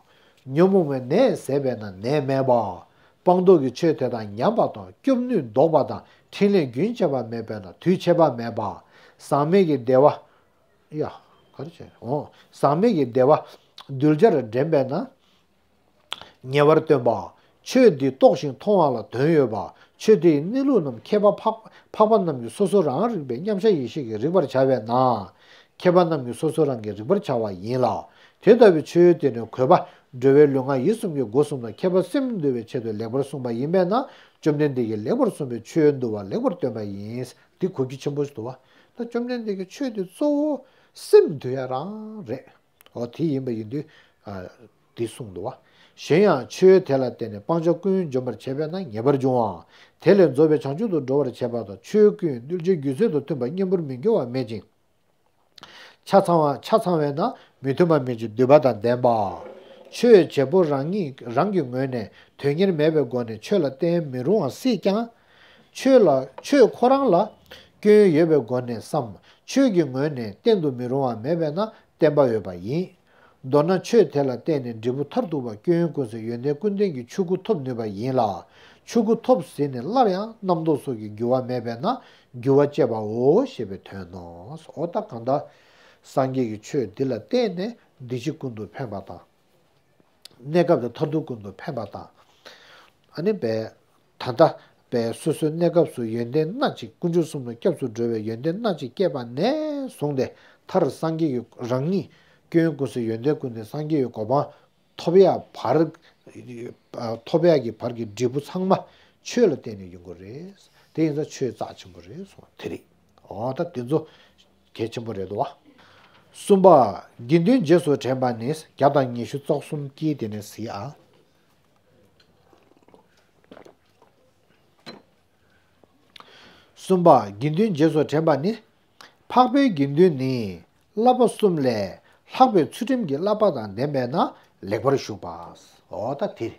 ཉོན་མོངས་པའི་ནད་ཟད་པས་ན་ནད་མེད་པ། སྤངས་རྟོགས་ཀྱི་ཆོས་དེ་དག་ཉམས་པ་དང་སྐྱོབ་ནུས་ལྡོག་པ་དང་འཕྲིན་ལས་རྒྱུན་ཆད་པ་མེད་པས་ན་དུས་ཆད་པ་མེད་པ། ཟག་མེད་ཀྱི་བདེ་བ། ཡ། ག་རེ་བྱས། འོ། ཟག་མེད་ཀྱི་བདེ་བ་གདུལ་བྱར་འདྲེན་པས་ན། ཉེ་བར་སྟོན་པ། ཆོས་འདི་རྟོགས་ཤིང་མཐོང་བ་ལ་དོན་ཡོད་པ། ཆོས་དེའི་གནས་ལུགས་རྣམས་མཁས་པ་འཕགས་འཕགས་པ་རྣམས་ཀྱིས་སོ་སོ་རང་རིག་པའི་མཉམ་གཞག་ཡེ་ཤེས་ཀྱིས་རིག་པར་བྱ་བས་ན། མཁས་པ་རྣམས་ཀྱིས་སོ་སོ་རང་གིས་རིག་པར་བྱ་བ་ཡིན་ལ། དེ་ལྟ་བུའི་ཆོས་དེ་ནི་གུས་པ་འགྲོ་བའི་ལུས་ངག་ཡིད་གསུམ་གྱི་སྒོ་གསུམ་ལ་མཁས་པ་སེམས་འདུལ་བའི་ཆེད་དུ་ལེགས་པར་གསུངས་པ་ཡིན་པས་ན། བཅོམ་ལྡན་འདས་ཀྱིས་ལེགས་པར་གསུངས་པའི་ཆོས་འདུལ་བ་ལེགས་པར་སྟོན་པ་ཡིན། འདི་གོ་རྒྱུ་ཆེན་པོ་ཞིག་འདུག་བ། ད་བཅོམ་ལྡན་འདས་ཀྱི་ཆོས་དེ་གཙོ་བོ་སེམས་འདུལ་ཡ་རང་རེད། འོ་དེ་ཡིན་པ་ཡིན་དུས། ཨ། འདི་གསུངས་འདུག་བ། གཞན་ཡང་ཆོས་དེ་ལ་བརྟེན་ནས་སྤང་བྱ་ཀུན་འཇོམས་པར་བྱེད་པས་ན་ངེས་པར་འབྱུང་བ། དེ་ལས་རྫོགས་པའི་བྱང་ཆུབ་ཏུ་འགྲོ་བར་བྱེད་པ་དང་ཆོས་ཀུན་གདུལ་བྱའི་རྒྱུད་ཚོད་དང་མཐུན་པ་གཉེན་པོར་མི་འགྱུར་བ་མེད་ཅིང་། ཆ་ཚང་བ་ཆ་ཚང་བས་ན་མི་མཐུན་པ་མེད་ཅིང་འདུས་པ་དང་ལྡན་པ། ཆོས་བྱེད་པོ་རང་ཉིད་རང་གི་ངོས་ནས་དོན་གཉེར་མེད་པའི་སྒོ་ནས་ཆོས་ལ་བརྟེན་མི་རུང་བ་སྲིད་ཀྱང་། ཆོས་ལ་ཆོས་ཁོ་རང་ལ་སྐྱོན་ཡོད་པའི་སྒོ་ནས་སམ་ཆོས་ཀྱི་ངོས་ནས་བརྟེན་དུ་མི་རུང་བ་མེད་པས་ན། བརྟེན་པ་ཡོད་པ་ཡིན། མདོར་ན་ཆོས་དེ་ལ་བརྟེན་ནས་འབྲས་བུ་མཐར་ཐུག་པ་སྐྱོན་ཀུན་ཟད་ཡོན་ཏན་ཀུན་ལྡན་གྱི་ཆོས་སྐུ་ཐོབ་ནུས་པ་ཡིན་ལ། ཆོས་སྐུ་ཐོབ་ཟིན་ནས་སླར་ཡང་རྣམ་རྟོག་སོགས་ཀྱི་འགྱུར་བ་མེད་པས་ན་འགྱུར་བ་བཅད་པའོ་ཞེས་པའི་དོན་ནོ། འོ་ད་གང་ལྟར་སངས་རྒྱས་ཀྱི་ཆོས་འདི་ལ་བརྟེན་ནས་འདི་ཕྱི་ཀུན་ཏུ་ཕན་པ་དང་། གནས་སྐབས་དང་མཐར་ཐུག་ཀུན་ཏུ་ཕན་པ་དང་། ཨ་ནི་པའི་ད་ལྟ་པའི་སོ་སོའི་གནས་སྐབས་སུ་ཡོན་ཏན་སྣ་གཅིག་དཀོན་མཆོག་གསུམ་ལ་སྐྱབས་སུ་འགྲོ་བའི་ཡོན་ཏན་སྣ་གཅིག་སྐྱེས་པ་ནས་བཟུང་སྟེ་མཐར་སངས་རྒྱས་ཀྱི་རང་ཉིད་སྐྱོན་ཀུན་ཟད་ཡོན་ཏན་ཀུན་ལྡན་སངས་རྒྱས་ཀྱི་གོ་འཕང་ཐོབ་ཡ་བར་ཐོབ་ཡ་གི་བར་གྱི་འབྲས་བུ་ཚང་མ་ཆོས་ལ་བརྟེན་ནས་ཡོང་གི་རེད། དེ་ཡིན་ཙང་ཆོས་རྩ་ཆེན་པོ་རེད་གསུངས་པ་དེ་རེད། འོ་ད་དེ་ཚོ་གལ་ཆེན་པོ་རེད་དོ། གསུམ་པ། དགེ་འདུན་རྗེས་སུ་དྲན་པ་ནི་བརྒྱ་དང་ཉི་ཤུ་རྩ་གསུམ་གྱིས་དེ་ནས་གཟིགས་ཨ། གསུམ་པ། དགེ་འདུན་རྗེས་སུ་དྲན་པ་ནི། འཕགས་པའི་དགེ་འདུན་ནི་བསླབ་པ་གསུམ་ལས་ལྷག་པའི་ཚུལ་ཁྲིམས་ཀྱི་བསླབ་པ་དང་ལྡན་པས་ན་ལེགས་པར་ཞུགས་པ། འོ་ད་དེ།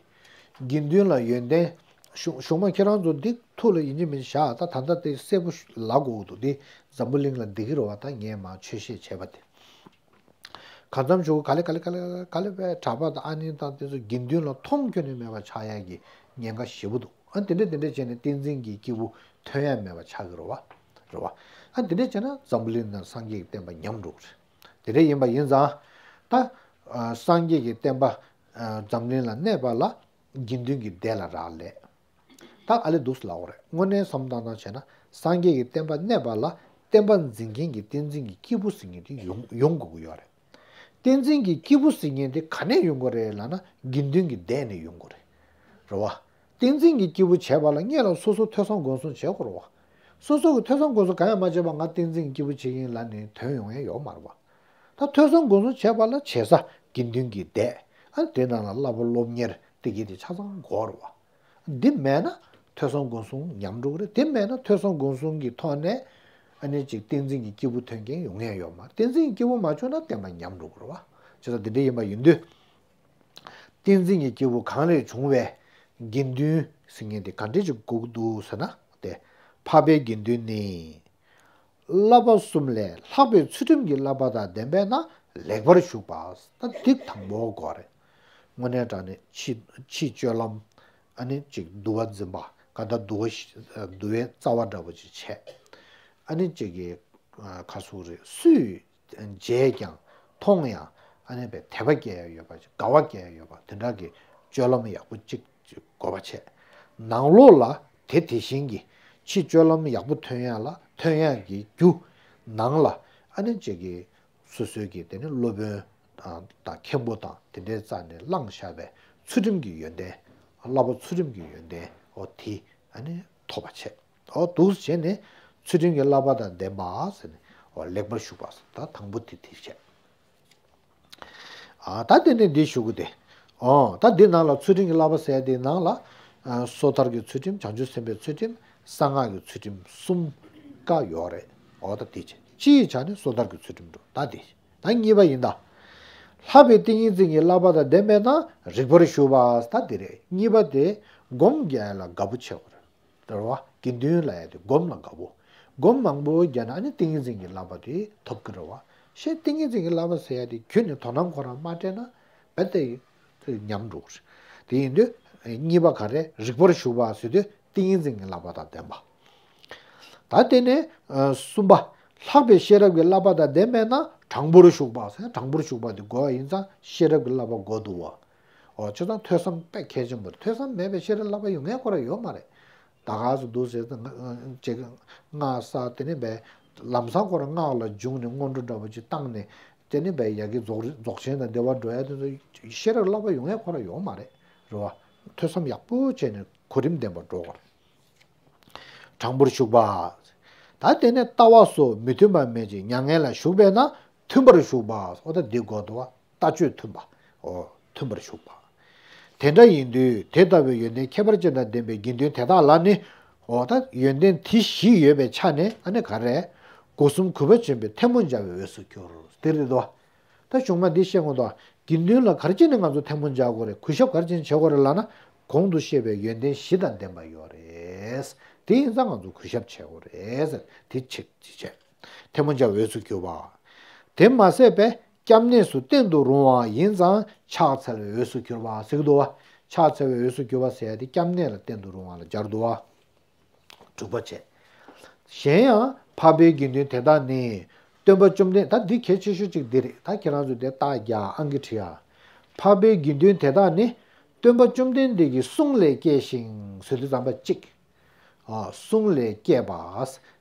དགེ་འདུན་ལ་ཡོན་ཏན་གཞུང་གཞུང་མ་ཁྱེད་རང་ཚོ་འདི་ཐུགས་ལ་ཡིན་གཅིག་མིན་གཅིག་བཞག་ད་ད་ལྟ་དེ་གསལ་པོ་ལབ་དགོས་འདུག་འདི་འཛམ་བུ་གླིང་ལ་འདི་གི་རེད་བ། ད་ངས་མ་ཆོས་བཤད་བྱས་པ་དེ། གང་འཚམ་ཞུ་ག་ལེ་ག་ལེ་ག་ལེ་ག་ལེ་བས་གྲྭ་པ་དང་ཨ་ནེ་དང་དེ་ཚོ་དགེ་འདུན་ལ་མཐོང་ཁྱོན་ནས་མེད་པ་ཆགས་ཡ་གི་ཉེན་ཁ་ཞེ་པོ་འདུག་ཨ་དེ་འདྲ་དེ་འདྲ་བྱས་ནས་བསྟན་འཛིན་གྱི་སྐྱེས་བུ་ཐོན་ཡ་མེད་པ་ཆགས་ཀྱི་རེད་བ། རེད་བ། ཨ་དེ་འདྲ་བྱས་ན་འཛམ་བུ་གླིང་ནང་སངས་རྒྱས་ཀྱི་བསྟན་པ་ཉམས་འགྲོ་གི་རེད། དེ་འདྲ་ཡིན་པ་ཡིན་ཙང་། ད་སངས་རྒྱས་ཀྱི་བསྟན་པ་འཛམ་གླིང་ལ་གནས་པ་ལ་དགེ་འདུན་གྱི་སྡེ་ལ་རག་ལས། ད་ཨ་ལེ་འདུག་སེ་ལབ་དགོས་རེད། དངོས་གནས་བསམ་བློ་བཏང་བཏང་བྱས་ན་སངས་རྒྱས་ཀྱི་བསྟན་པ་གནས་པ་ལ་བསྟན་པ་འཛིན་མཁན་གྱི་བསྟན་འཛིན་གྱི་སྐྱེས་བུ་ཟེར་མཁན་དེ་ཡོང་ཡོང་དགོས་ཀྱི་ཡོད་རེད། བསྟན་འཛིན་གྱི་སྐྱེས་བུ་ཟེར་མཁན་དེ་ག་ནས་ཡོང་དགོས་རེད་ལབ་ན་དགེ་འདུན་གྱི་སྡེ་ནས་ཡོང་དགོས་རེད། རེད་བ། བསྟན་འཛིན་གྱི་སྐྱེས་བུ་བྱས་པ་ལ་སྔོན་ལ་སོ་སོ་ཐོས་བསམ་སྒོམ་གསུམ་བྱེད་དགོས་རེད་བ། སོ་སོ་གི་ཐོས་བསམ་སྒོམ་གསུམ་གང་ཡང་མ་བྱས་པ་ང་བསྟན་འཛིན་གྱི་སྐྱེས་བུ་བྱེད་ཀྱི་ཡིན་ལབ་ནས་དོན་ཡོང་ཡ་ཡོད་མ་རེད་བ། ད་ཐོས་བསམ་སྒོམ་གསུམ་བྱས་པ་ལ་བྱེད་ས་དགེ་འདུན་གྱི་སྡེ། ཨ་དེ་ནང་ལ་བསླབ་པ་སློབ་གཉེར་དེ་གྱིས་དེ་ཆ་ཚང་དགོས་རེད་བ། འདི་མེད་ན་ཐོས་བསམ་སྒོམ་གསུམ་ཉམས་འགྲོ་གི་རེད། དེ་མེད་ན་ཐོས་བསམ་སྒོམ་གསུམ་གྱི་ཐོག་ནས་ཨ་ནི་ཅིག་བསྟན་འཛིན་གྱི་སྐྱེས་བུ་ཐོན་མཁན་ཡོང་ཡས་ཡོད་མ་རེད། བསྟན་འཛིན་གྱི་སྐྱེས་བུ་མ་བྱུང་ན་བསྟན་པ་ཉམས་འགྲོ་གི་རེད་བ། བྱས་ཙང་འདི་འདྲ་ཡིན་པ་ཡིན་དུས། བསྟན་འཛིན་གྱི་སྐྱེས་བུ་གང་ལས་བྱུང་བའི་དགེ་འདུན་ཟེར་མཁན་དེ་ག་འདྲས་ཅིག་དགོས་ཀྱི་འདུག་ཟེར་ན། དེ་འཕགས་པའི་དགེ་འདུན་ནི། བསླབ་པ་གསུམ་ལས་ལྷག་པའི་ཚུལ་ཁྲིམས་ཀྱི་བསླབ་པ་དང་ལྡན་པས་ན་ལེགས་པར་ཞུགས་པ། ད་འདི་དང་པོ་དགོས་རེད། དངོས་གནས་དྲང་གནས་ཕྱི་ཕྱི་སྤྱོད་ལམ། ཨ་ནི་ཅིག་འདུལ་བ་འཛིན་པ་ག་ད་འདུལ་བ་ཞིག་འདུལ་བའི་རྩ་བ་འདྲ་པོ་ཅིག་བྱས། ཨ་ནི་ཅིག་གི་ག་སུ་རེད་སུས་མཇལ་ཀྱང་མཐོང་ཡང་ཨ་ནི་པའི་དད་པ་སྐྱེ་ཡ་ཡོད་པ་ཅིག་དགའ་བ་སྐྱེ་ཡ་ཡོད་པ་དེ་འདྲ་གི་སྤྱོད་ལམ་ཡག་པོ་ཅིག་དགོས་པ་བྱས། ནང་ལོགས་ལ་དེ་དེ་བཞིན་གྱི་ཕྱི་སྤྱོད་ལམ་ཡག་པོ་ཐོན་ཡ་ལ་ཐོན་ཡ་གི་རྒྱུ་ནང་ལ་ཨ་ནི་ཅིག་གི་སོ་སོའི་གི་དེ་ནི་སློབ་དཔོན་དང་མཁན་པོ་དང་དེ་འདྲའི་རྩ་ནས་བླངས་བཞག་པའི་ཚུལ་ཁྲིམས་ཀྱི་ཡོན་ཏན། བསླབ་པ་ཚུལ་ཁྲིམས་ཀྱི་ཡོན་ཏན་འོ་དེ་ཨ་ནི་ཐོབ་པ་བྱས། འོ་འདུག་བྱས་ནས་ཚུལ་ཁྲིམས་ཀྱི་བསླབ་པ་དང་ལྡན་པ་ཟེར་ནས་འོ་ལེགས་པར་ཞུགས་པ་ཟེར་ད་དང་པོ་དེ་དེ་བྱས། ཨ་ད་དེ་ནས་འདི་ཞུ་གི་དེ། ཨོ་ད་འདི་ནང་ལ་ཚུལ་ཁྲིམས་ཀྱི་བསླབ་པ་ཟེར་དེ་ནང་ལ་ཨ་སོ་ཐར་གྱི་ཚུལ་ཁྲིམས་བྱང་ཆུབ་སེམས་དཔའི་ཚུལ་ཁྲིམས་གསང་སྔགས་ཀྱི་ཚུལ་ཁྲིམས་གསུམ་ཀ་ཡོད་རེད། ཨོ་ད་དེ་བྱས་སྤྱིའི་ཆ་ནས་སོ་ཐར་གྱི་ཚུལ་ཁྲིམས་འགྲོ་ད་དེ། ད་གཉིས་པ་ཡིན་ད། ལྷག་པའི་ཏིང་ངེ་འཛིན་གྱི་བསླབ་པ་དང་ལྡན་པས་ན་རིགས་པར་ཞུགས་པ་ད་དེ་རེད། གཉིས་པ་དེ་སྒོམ་རྒྱག་ཡ་ལ་དགའ་པོ་བྱེད་དགོས་རེད། རེད་བ། དགེ་འདུན་ལབ་ཡ་དེ་སྒོམ་ལ་དགའ་པོ། སྒོམ་མང་པོ་རྒྱག་ན་ཨ་ནི་ཏིང་ངེ་འཛིན་གྱི་བསླབ་པ་དེ་ཐོབ་ཀྱི་རེད་བ། ཞེས་ཏིང་ངེ་འཛིན་གྱི་བསླབ་པ་ཟེར་ཡ་དེ་ཁྱོན་ནས་དོ་སྣང་ཁོ་རང་མ་སྤྲད་ན་རྦད་དེ་ཉམས་འགྲོ་གི་རེད། དེ་ཡིན་དུས་གཉིས་པ་ག་རེ་རིགས་པར་ཞུགས་པ་ཟེར་དུས་ཏིང་ངེ་འཛིན་གྱི་བསླབ་པ་དང་ལྡན་པ། ད་དེ་ནས་གསུམ་པ། ལྷག་པའི་ཤེས་རབ་ཀྱི་བསླབ་པ་དང་ལྡན་པས་ན་དྲང་པོར་ཞུགས་པ་ཟེར་དྲང་པོར་ཞུགས་པ་དེ་དགོས་པ་ཡིན་ཙང་ཤེས་རབ་ཀྱི་བསླབ་པ་དགོས་འདུག་བ། ཨོ་བྱས་ཙང་ཐོས་བསམ་དཔེ་གལ་ཆེན་པོ་རེད། ཐོས་བསམ་མེད་པའི་ཤེས་རབ་བསླབ་པ་ཡོང་ཡས་ཁོ་རང་ཡོད་མ་རེད། ད་ག་ཟེ་འདུག་ཟེར་ཙང་ཅིག་སྔགས་བསགས་དེ་ནས་བས་ལམ་སང་ཁོ་རང་སྔགས་ལ་བྱུང་ནས་སྔོན་འགྲོ་འདྲ་པོ་ཅིག་བཏང་ནས་དེ་ནས་བས་ཡ་གི་རྫོགས་རྫོགས་ཆེན་དང་བདེ་བར་འགྲོ་ཡ་དེ་ཚོ་ཤེས་རབ་བསླབ་པ་ཡོང་ཡས་ཁོ་རང་ཡོད་མ་རེད། རེད་བ། ཐོས་བསམ་ཡག་པོ་བྱས་ནས་གོ་རིམ་ལྡན་པ་འགྲོ་དགོས་རེད། དྲང་པོར་ཞུགས་པ། ད་དེ་ནས་ལྟ་བ་སོགས་མི་མཐུན་པ་མེད་ཅིང་མྱ་ངན་ལས་ཞུགས་པས་ན་མཐུན་པར་ཞུགས་པ། འོ་ད་འདི་དགོས་འདུག་བ། ལྟ་སྤྱོད་མཐུན་པ། འོ་མཐུན་པར་ཞུགས་པ། དེ་འདྲ་ཡིན་དུས་དེ་ལྟ་བུའི་ཡོན་ཏན་ཁྱད་པར་ཅན་དང་ལྡན་པའི་དགེ་འདུན་དེ་དག་ལ་ནི། འོ་ད་ཡོན་ཏན་དེ་བཞི་ཡོད་པའི་ཆ་ནས་ཨ་ནི་ག་རེ། སྒོ་གསུམ་གུས་པ་ཆེན་པོས་ཐལ་མོ་སྦྱར་བའི་འོས་སུ་གྱུར། དེ་རེད་དོ། ད་གཞུང་མ་འདི་བཤད་ངོ་དོ། དགེ་འདུན་ལ་ག་རེ་བྱས་ནས་ང་ཚོ་ཐལ་མོ་སྦྱར་དགོས་རེད། གུས་ཞབས་ག་རེ་བྱས་ནས་བྱེད་དགོས་རེད་ལབ་ན། གོང་དུ་བཤད་པའི་ཡོན་ཏན་བཞི་དང་ལྡན་པ་ཡོད་རེད། དེ་ཡིན་ཙང་ང་ཚོ་གུས་ཞབས་བྱེད་དགོས་རེད། དེ་ཆེད་ཅི་བྱས། ཐལ་མོ་སྦྱར་བའི་འོས་སུ་གྱུར་པ། དེ་མ་ཟད་པས་སྐྱབས་གནས་སུ་གཏན་དུ་རུང་བ་ཡིན་ཙང་ཕྱག་འཚལ་བའི་འོས་སུ་གྱུར་པ་ཟེར་གྱི་འདུག་བ། ཕྱག་འཚལ་བའི་འོས་སུ་གྱུར་པ་ཟེར་ཡ་དེ་སྐྱབས་གནས་ལ་བརྟེན་དུ་རུང་བ་ལ་སྦྱར་འདུག་བ། དྲུག་པ་བྱས། གཞན་ཡང་འཕགས་པའི་དགེ་འདུན་དེ་དག་ནི། སྟོན་པ་བཅོམ་ལྡན། ད་འདི་གལ་ཆེ་ཤོས་གཅིག་འདི་རེད། ད་ཁྱེད་རང་ཚོས་དེ་རྟགས་རྒྱག་ཨང་ཀི་བྲིས་ཨ། འཕགས་པའི་དགེ་འདུན་དེ་དག་ནི། སྟོན་པ་བཅོམ་ལྡན་འདས་ཀྱི་གསུང་ལས་སྐྱེས་ཤིང་ཟེར་དུས་ཙམ་པ་གཅིག་ཨ། གསུང་ལས་སྐྱེས་པ།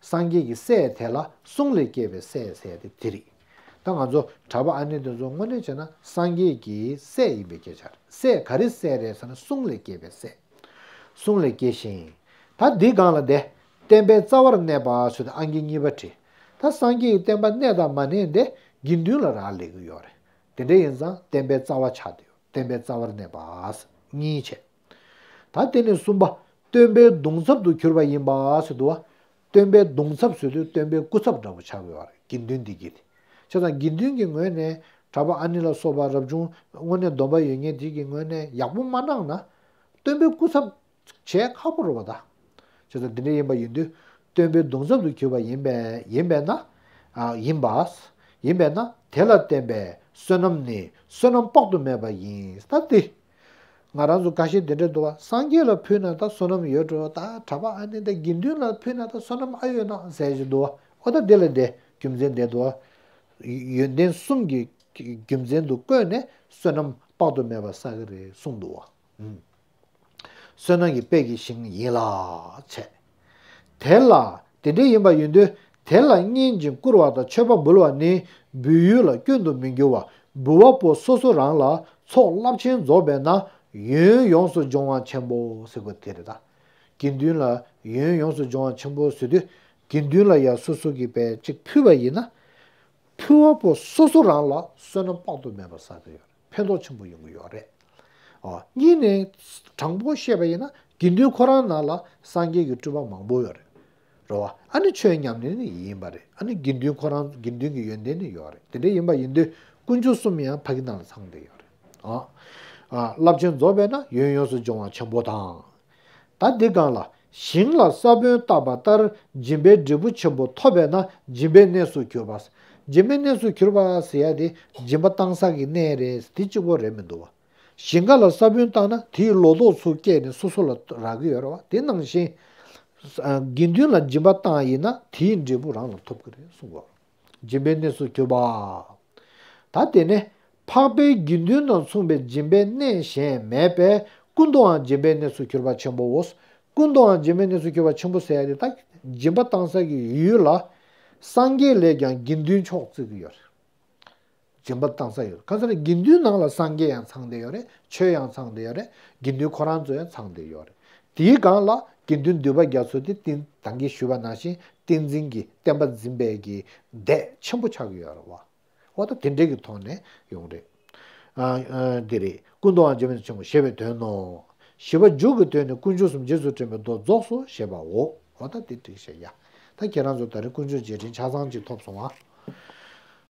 སངས་རྒྱས་ཀྱི་སྲས་དེ་ལ་གསུང་ལས་སྐྱེས་པའི་སྲས་ཟེར་ཏེ་དེ་རེད། ད་ང་ཚོ་གྲྭ་པ་ཨ་ནེ་དེ་ཚོ་དངོས་གནས་བྱས་ན་སངས་རྒྱས་ཀྱི་སྲས་ཡིན་པའི་སྐད་ཆ་རེད། སྲས་ག་རེ་སྲས་རེད་ཟེར་ན་གསུང་ལས་སྐྱེས་པའི་སྲས། གསུང་ལས་སྐྱེས་ཤིང་། ད་འདི་སྒང་ལ་དེ། བསྟན་པའི་རྩ་བར་གནས་པ་ཟེར་ཏེ་ཨང་ཀི་གཉིས་པ་བྲིས། ད་སངས་རྒྱས་ཀྱི་བསྟན་པ་གནས་དང་མ་གནས་དེ་དགེ་འདུན་ལ་རག་ལས་ཀྱི་ཡོད་རེད། དེ་འདྲ་ཡིན་ཙང་བསྟན་པའི་རྩ་བ་ཆགས་བསྡད་ཡོད། བསྟན་པའི་རྩ་བར་གནས་པ། གཉིས་བྱས། ད་དེ་ནས་གསུམ་པ། སྟོན་པའི་གདུང་ཚབ་ཏུ་གྱུར་པ་ཡིན་པ་ཟེར་འདུག་བ། སྟོན་པའི་གདུང་ཚབ་ཟེར་དུས་སྟོན་པའི་སྐུ་ཚབ་འདྲ་པོ་ཆགས་ཀྱི་ཡོད་རེད། དགེ་འདུན་འདི་གི་དེ། བྱས་ཙང་དགེ་འདུན་གྱི་ངོས་ནས་གྲྭ་པ་ཨ་ནེ་ལ་སོགས་པ་རབ་བྱུང་དངོས་གནས་སྡོམ་པ་ཡོད་མཁན་དེ་གི་ངོས་ནས་ཡག་པོ་མ་གནང་ན། སྟོན་པའི་སྐུ་ཚབ་བྱེད་ཁག་པོ་རེད་བ་ད། བྱས་ཙང་འདི་འདྲ་ཡིན་པ་ཡིན་དུས་སྟོན་པའི་གདུང་ཚབ་ཏུ་གྱུར་པ་ཡིན་པས་ཡིན་པས་ན། ཨ། ཡིན་པ། ཡིན་པས་ན་དེ་ལ་བརྟེན་པའི་བསོད་ནམས་ནི་བསོད་ནམས་དཔག་ཏུ་མེད་པ་ཡིན། ད་དེ། ང་རང་ཚོ་འགའ་ཤས་དེ་འདྲ་འདུག་བ། སངས་རྒྱས་ལ་ཕུལ་ན་ད་བསོད་ནམས་ཡོད་འགྲོ། ད་གྲྭ་པ་ཨ་ནེ་ད་དགེ་འདུན་ལ་ཕུལ་ན་ད་བསོད་ནམས་ཨ་ཡོད་ན་ཟེར་གྱི་འདུག་བ། ཨོ་ད་དེ་ལ་དེ་རྒྱུ་མཚན་དེ་འདུག་བ། ཡོན་ཏན་གསུམ་གྱི་རྒྱུ་མཚན་དུ་བཀོད་ནས་བསོད་ནམས་དཔག་ཏུ་མེད་པ་བསགས་ཀྱི་རེད་གསུངས་འདུག་བ། ཨུམ། བསོད་ནམས་ཀྱི་དཔལ་གྱི་ཞིང་ཡིན་ལ་བྱས། དེ་ལ་དེ་འདྲ་ཡིན་པ་ཡིན་དུས་དེ་ལ་བསྙེན་ཅིང་བཀུར་བ་དང་མཆོད་པ་འབུལ་བ་ནི་འབུལ་ཡུལ་ལ་སྐྱོན་དུ་མི་འགྱུར་བ། འབུལ་བ་པོ་སོ་སོ་རང་ལ་ཚོགས་རླབས་ཆེན་རྫོགས་པས་ན་ཡོན་ཡོངས་སུ་སྦྱོང་བ་ཆེན་པོ་ཟེར་དགོས་དེ་རེད་ད། དགེ་འདུན་ལ་ཡོན་ཡོངས་སུ་སྦྱོང་བ་ཆེན་པོ་ཟེར་དུས་དགེ་འདུན་ལ་ཡང་སོ་སོ་གིས་པས་གཅིག་ཕུལ་བ་ཡིན་ན། ཕུལ་བ་པོ་སོ་སོ་རང་ལ་བསོད་ནམས་དཔག་ཏུ་མེད་པ་བསགས་ཀྱི་ཡོད་རེད། ཕན་ཐོགས་ཆེན་པོ་ཡོང་གི་ཡོད་རེད། ཨོ། གཉིས་ནས་དྲང་པོ་བཤད་པ་ཡིན་ན་དགེ་འདུན་ཁོ་རང་ནང་ལ་སངས་རྒྱས་ཀྱི་སྤྲུལ་པ་མང་པོ་ཡོད་རེད། རེད་བ། ཨ་ནི་ཆོས་ཉམས་ལེན་ནི་ཡིན་པ་རེད། ཨ་ནི་དགེ་འདུན་ཁོ་རང་དགེ་འདུན་གྱི་ཡོན་ཏན་ནི་ཡོད་རེད། དེ་འདྲ་ཡིན་པ་ཡིན་དུས་དཀོན་མཆོག་གསུམ་ཡང་ཕ་གི་ནང་ལ་ཚང་བསྡད་ཡོད་རེད། ཨ། ཨ། རླབས་ཆེན་རྫོགས་པས་ན་ཡོན་ཡོངས་སུ་སྦྱོང་བ་ཆེན་པོ་དང་། ད་འདི་སྒང་ལ། ཞིང་ལ་ས་བོན་བཏབ་པ་ལྟར་སྦྱིན་པའི་འབྲས་བུ་ཆེན་པོ་ཐོབ་པས་ན་སྦྱིན་པའི་གནས་སུ་གྱུར་པ། སྦྱིན་པའི་གནས་སུ་གྱུར་པ་ཟེར་ཡ་དེ་སྦྱིན་པ་བཏང་ས་གི་གནས་རེད་དེ་གཅིག་པོ་རེད་མི་འདུག་བ། ཞིང་ཁ་ལ་ས་བོན་བཏང་ན་དེའི་ལོ་ཏོག་ཚུར་སྐྱེས་ནས་སོ་སོ་ལ་རག་གི་ཡོད་རེད་བ། དེ་ནང་བཞིན། དགེ་འདུན་ལ་སྦྱིན་པ་བཏང་ཡིན་ན་དེའི་འབྲས་བུ་རང་ལ་ཐོབ་གི་རེད་གསུངས་པ། སྦྱིན་པའི་གནས་སུ་གྱུར་པ། ད་དེ་ནས་འཕགས་པའི་དགེ་འདུན་དང་མཚུངས་པའི་སྦྱིན་པའི་གནས་གཞན་མེད་པས་ཀུན་ཏུའང་སྦྱིན་པའི་གནས་སུ་གྱུར་པ་ཆེན་པོའོ། ཀུན་ཏུའང་སྦྱིན་པའི་གནས་སུ་གྱུར་པ་ཆེན་པོ་ཟེར་ཡ་དེ་ད་སྦྱིན་པ་བཏང་ས་གི་ཡུལ་ལ་སངས་རྒྱས་ལས་ཀྱང་དགེ་འདུན་མཆོག་བརྩི་གི་ཡོད་རེད། སྦྱིན་པ་བཏང་ས་ཡོད། གང་ཟེར་ན་དགེ་འདུན་ནང་ལ་སངས་རྒྱས་ཡང་ཚང་བསྡད་ཡོད་རེད། ཆོས་ཡང་ཚང་བསྡད་ཡོད་རེད། དགེ་འདུན་ཁོ་རང་ཚོ་ཡང་ཚང་བསྡད་ཡོད་རེད། དེའི་སྒང་ལ་དགེ་འདུན་འདུས་པ་རྒྱ་མཚོ་དེ་བསྟན་ད་གིན་ཞུས་པ་ནང་བཞིན་བསྟན་འཛིན་གྱི་བསྟན་པ་འཛིན་པའི་གི་སྡེ་ཆེན་པོ་ཆགས་ཀྱི་ཡོད་རེད་བ། འོ་ད་དེ་འདྲའི་གི་ཐོག་ནས་ཡོང་རེད། ཨ། ཨ། འདི་རེད། ཀུན་ཏུའང་སྦྱིན་པའི་གནས་སུ་གྱུར་པ་ཞེས་པའི་དོན་ནོ། ཞི་བ་འཇུག་གི་དོན་ནི་དཀོན་མཆོག་གསུམ་རྗེས་སུ་དྲན་པའི་མདོ་རྫོགས་སོ་ཞེས་པའོ། འོ་ད་དེ་འགྲིག་ཤག་ཡ། ད་ཁྱེད་རང་ཚོ་ད་རེས་དཀོན་མཆོག་རྗེས་དྲན་ཆ་ཚང་ཅིག་ཐོབ་སོང་ཨ།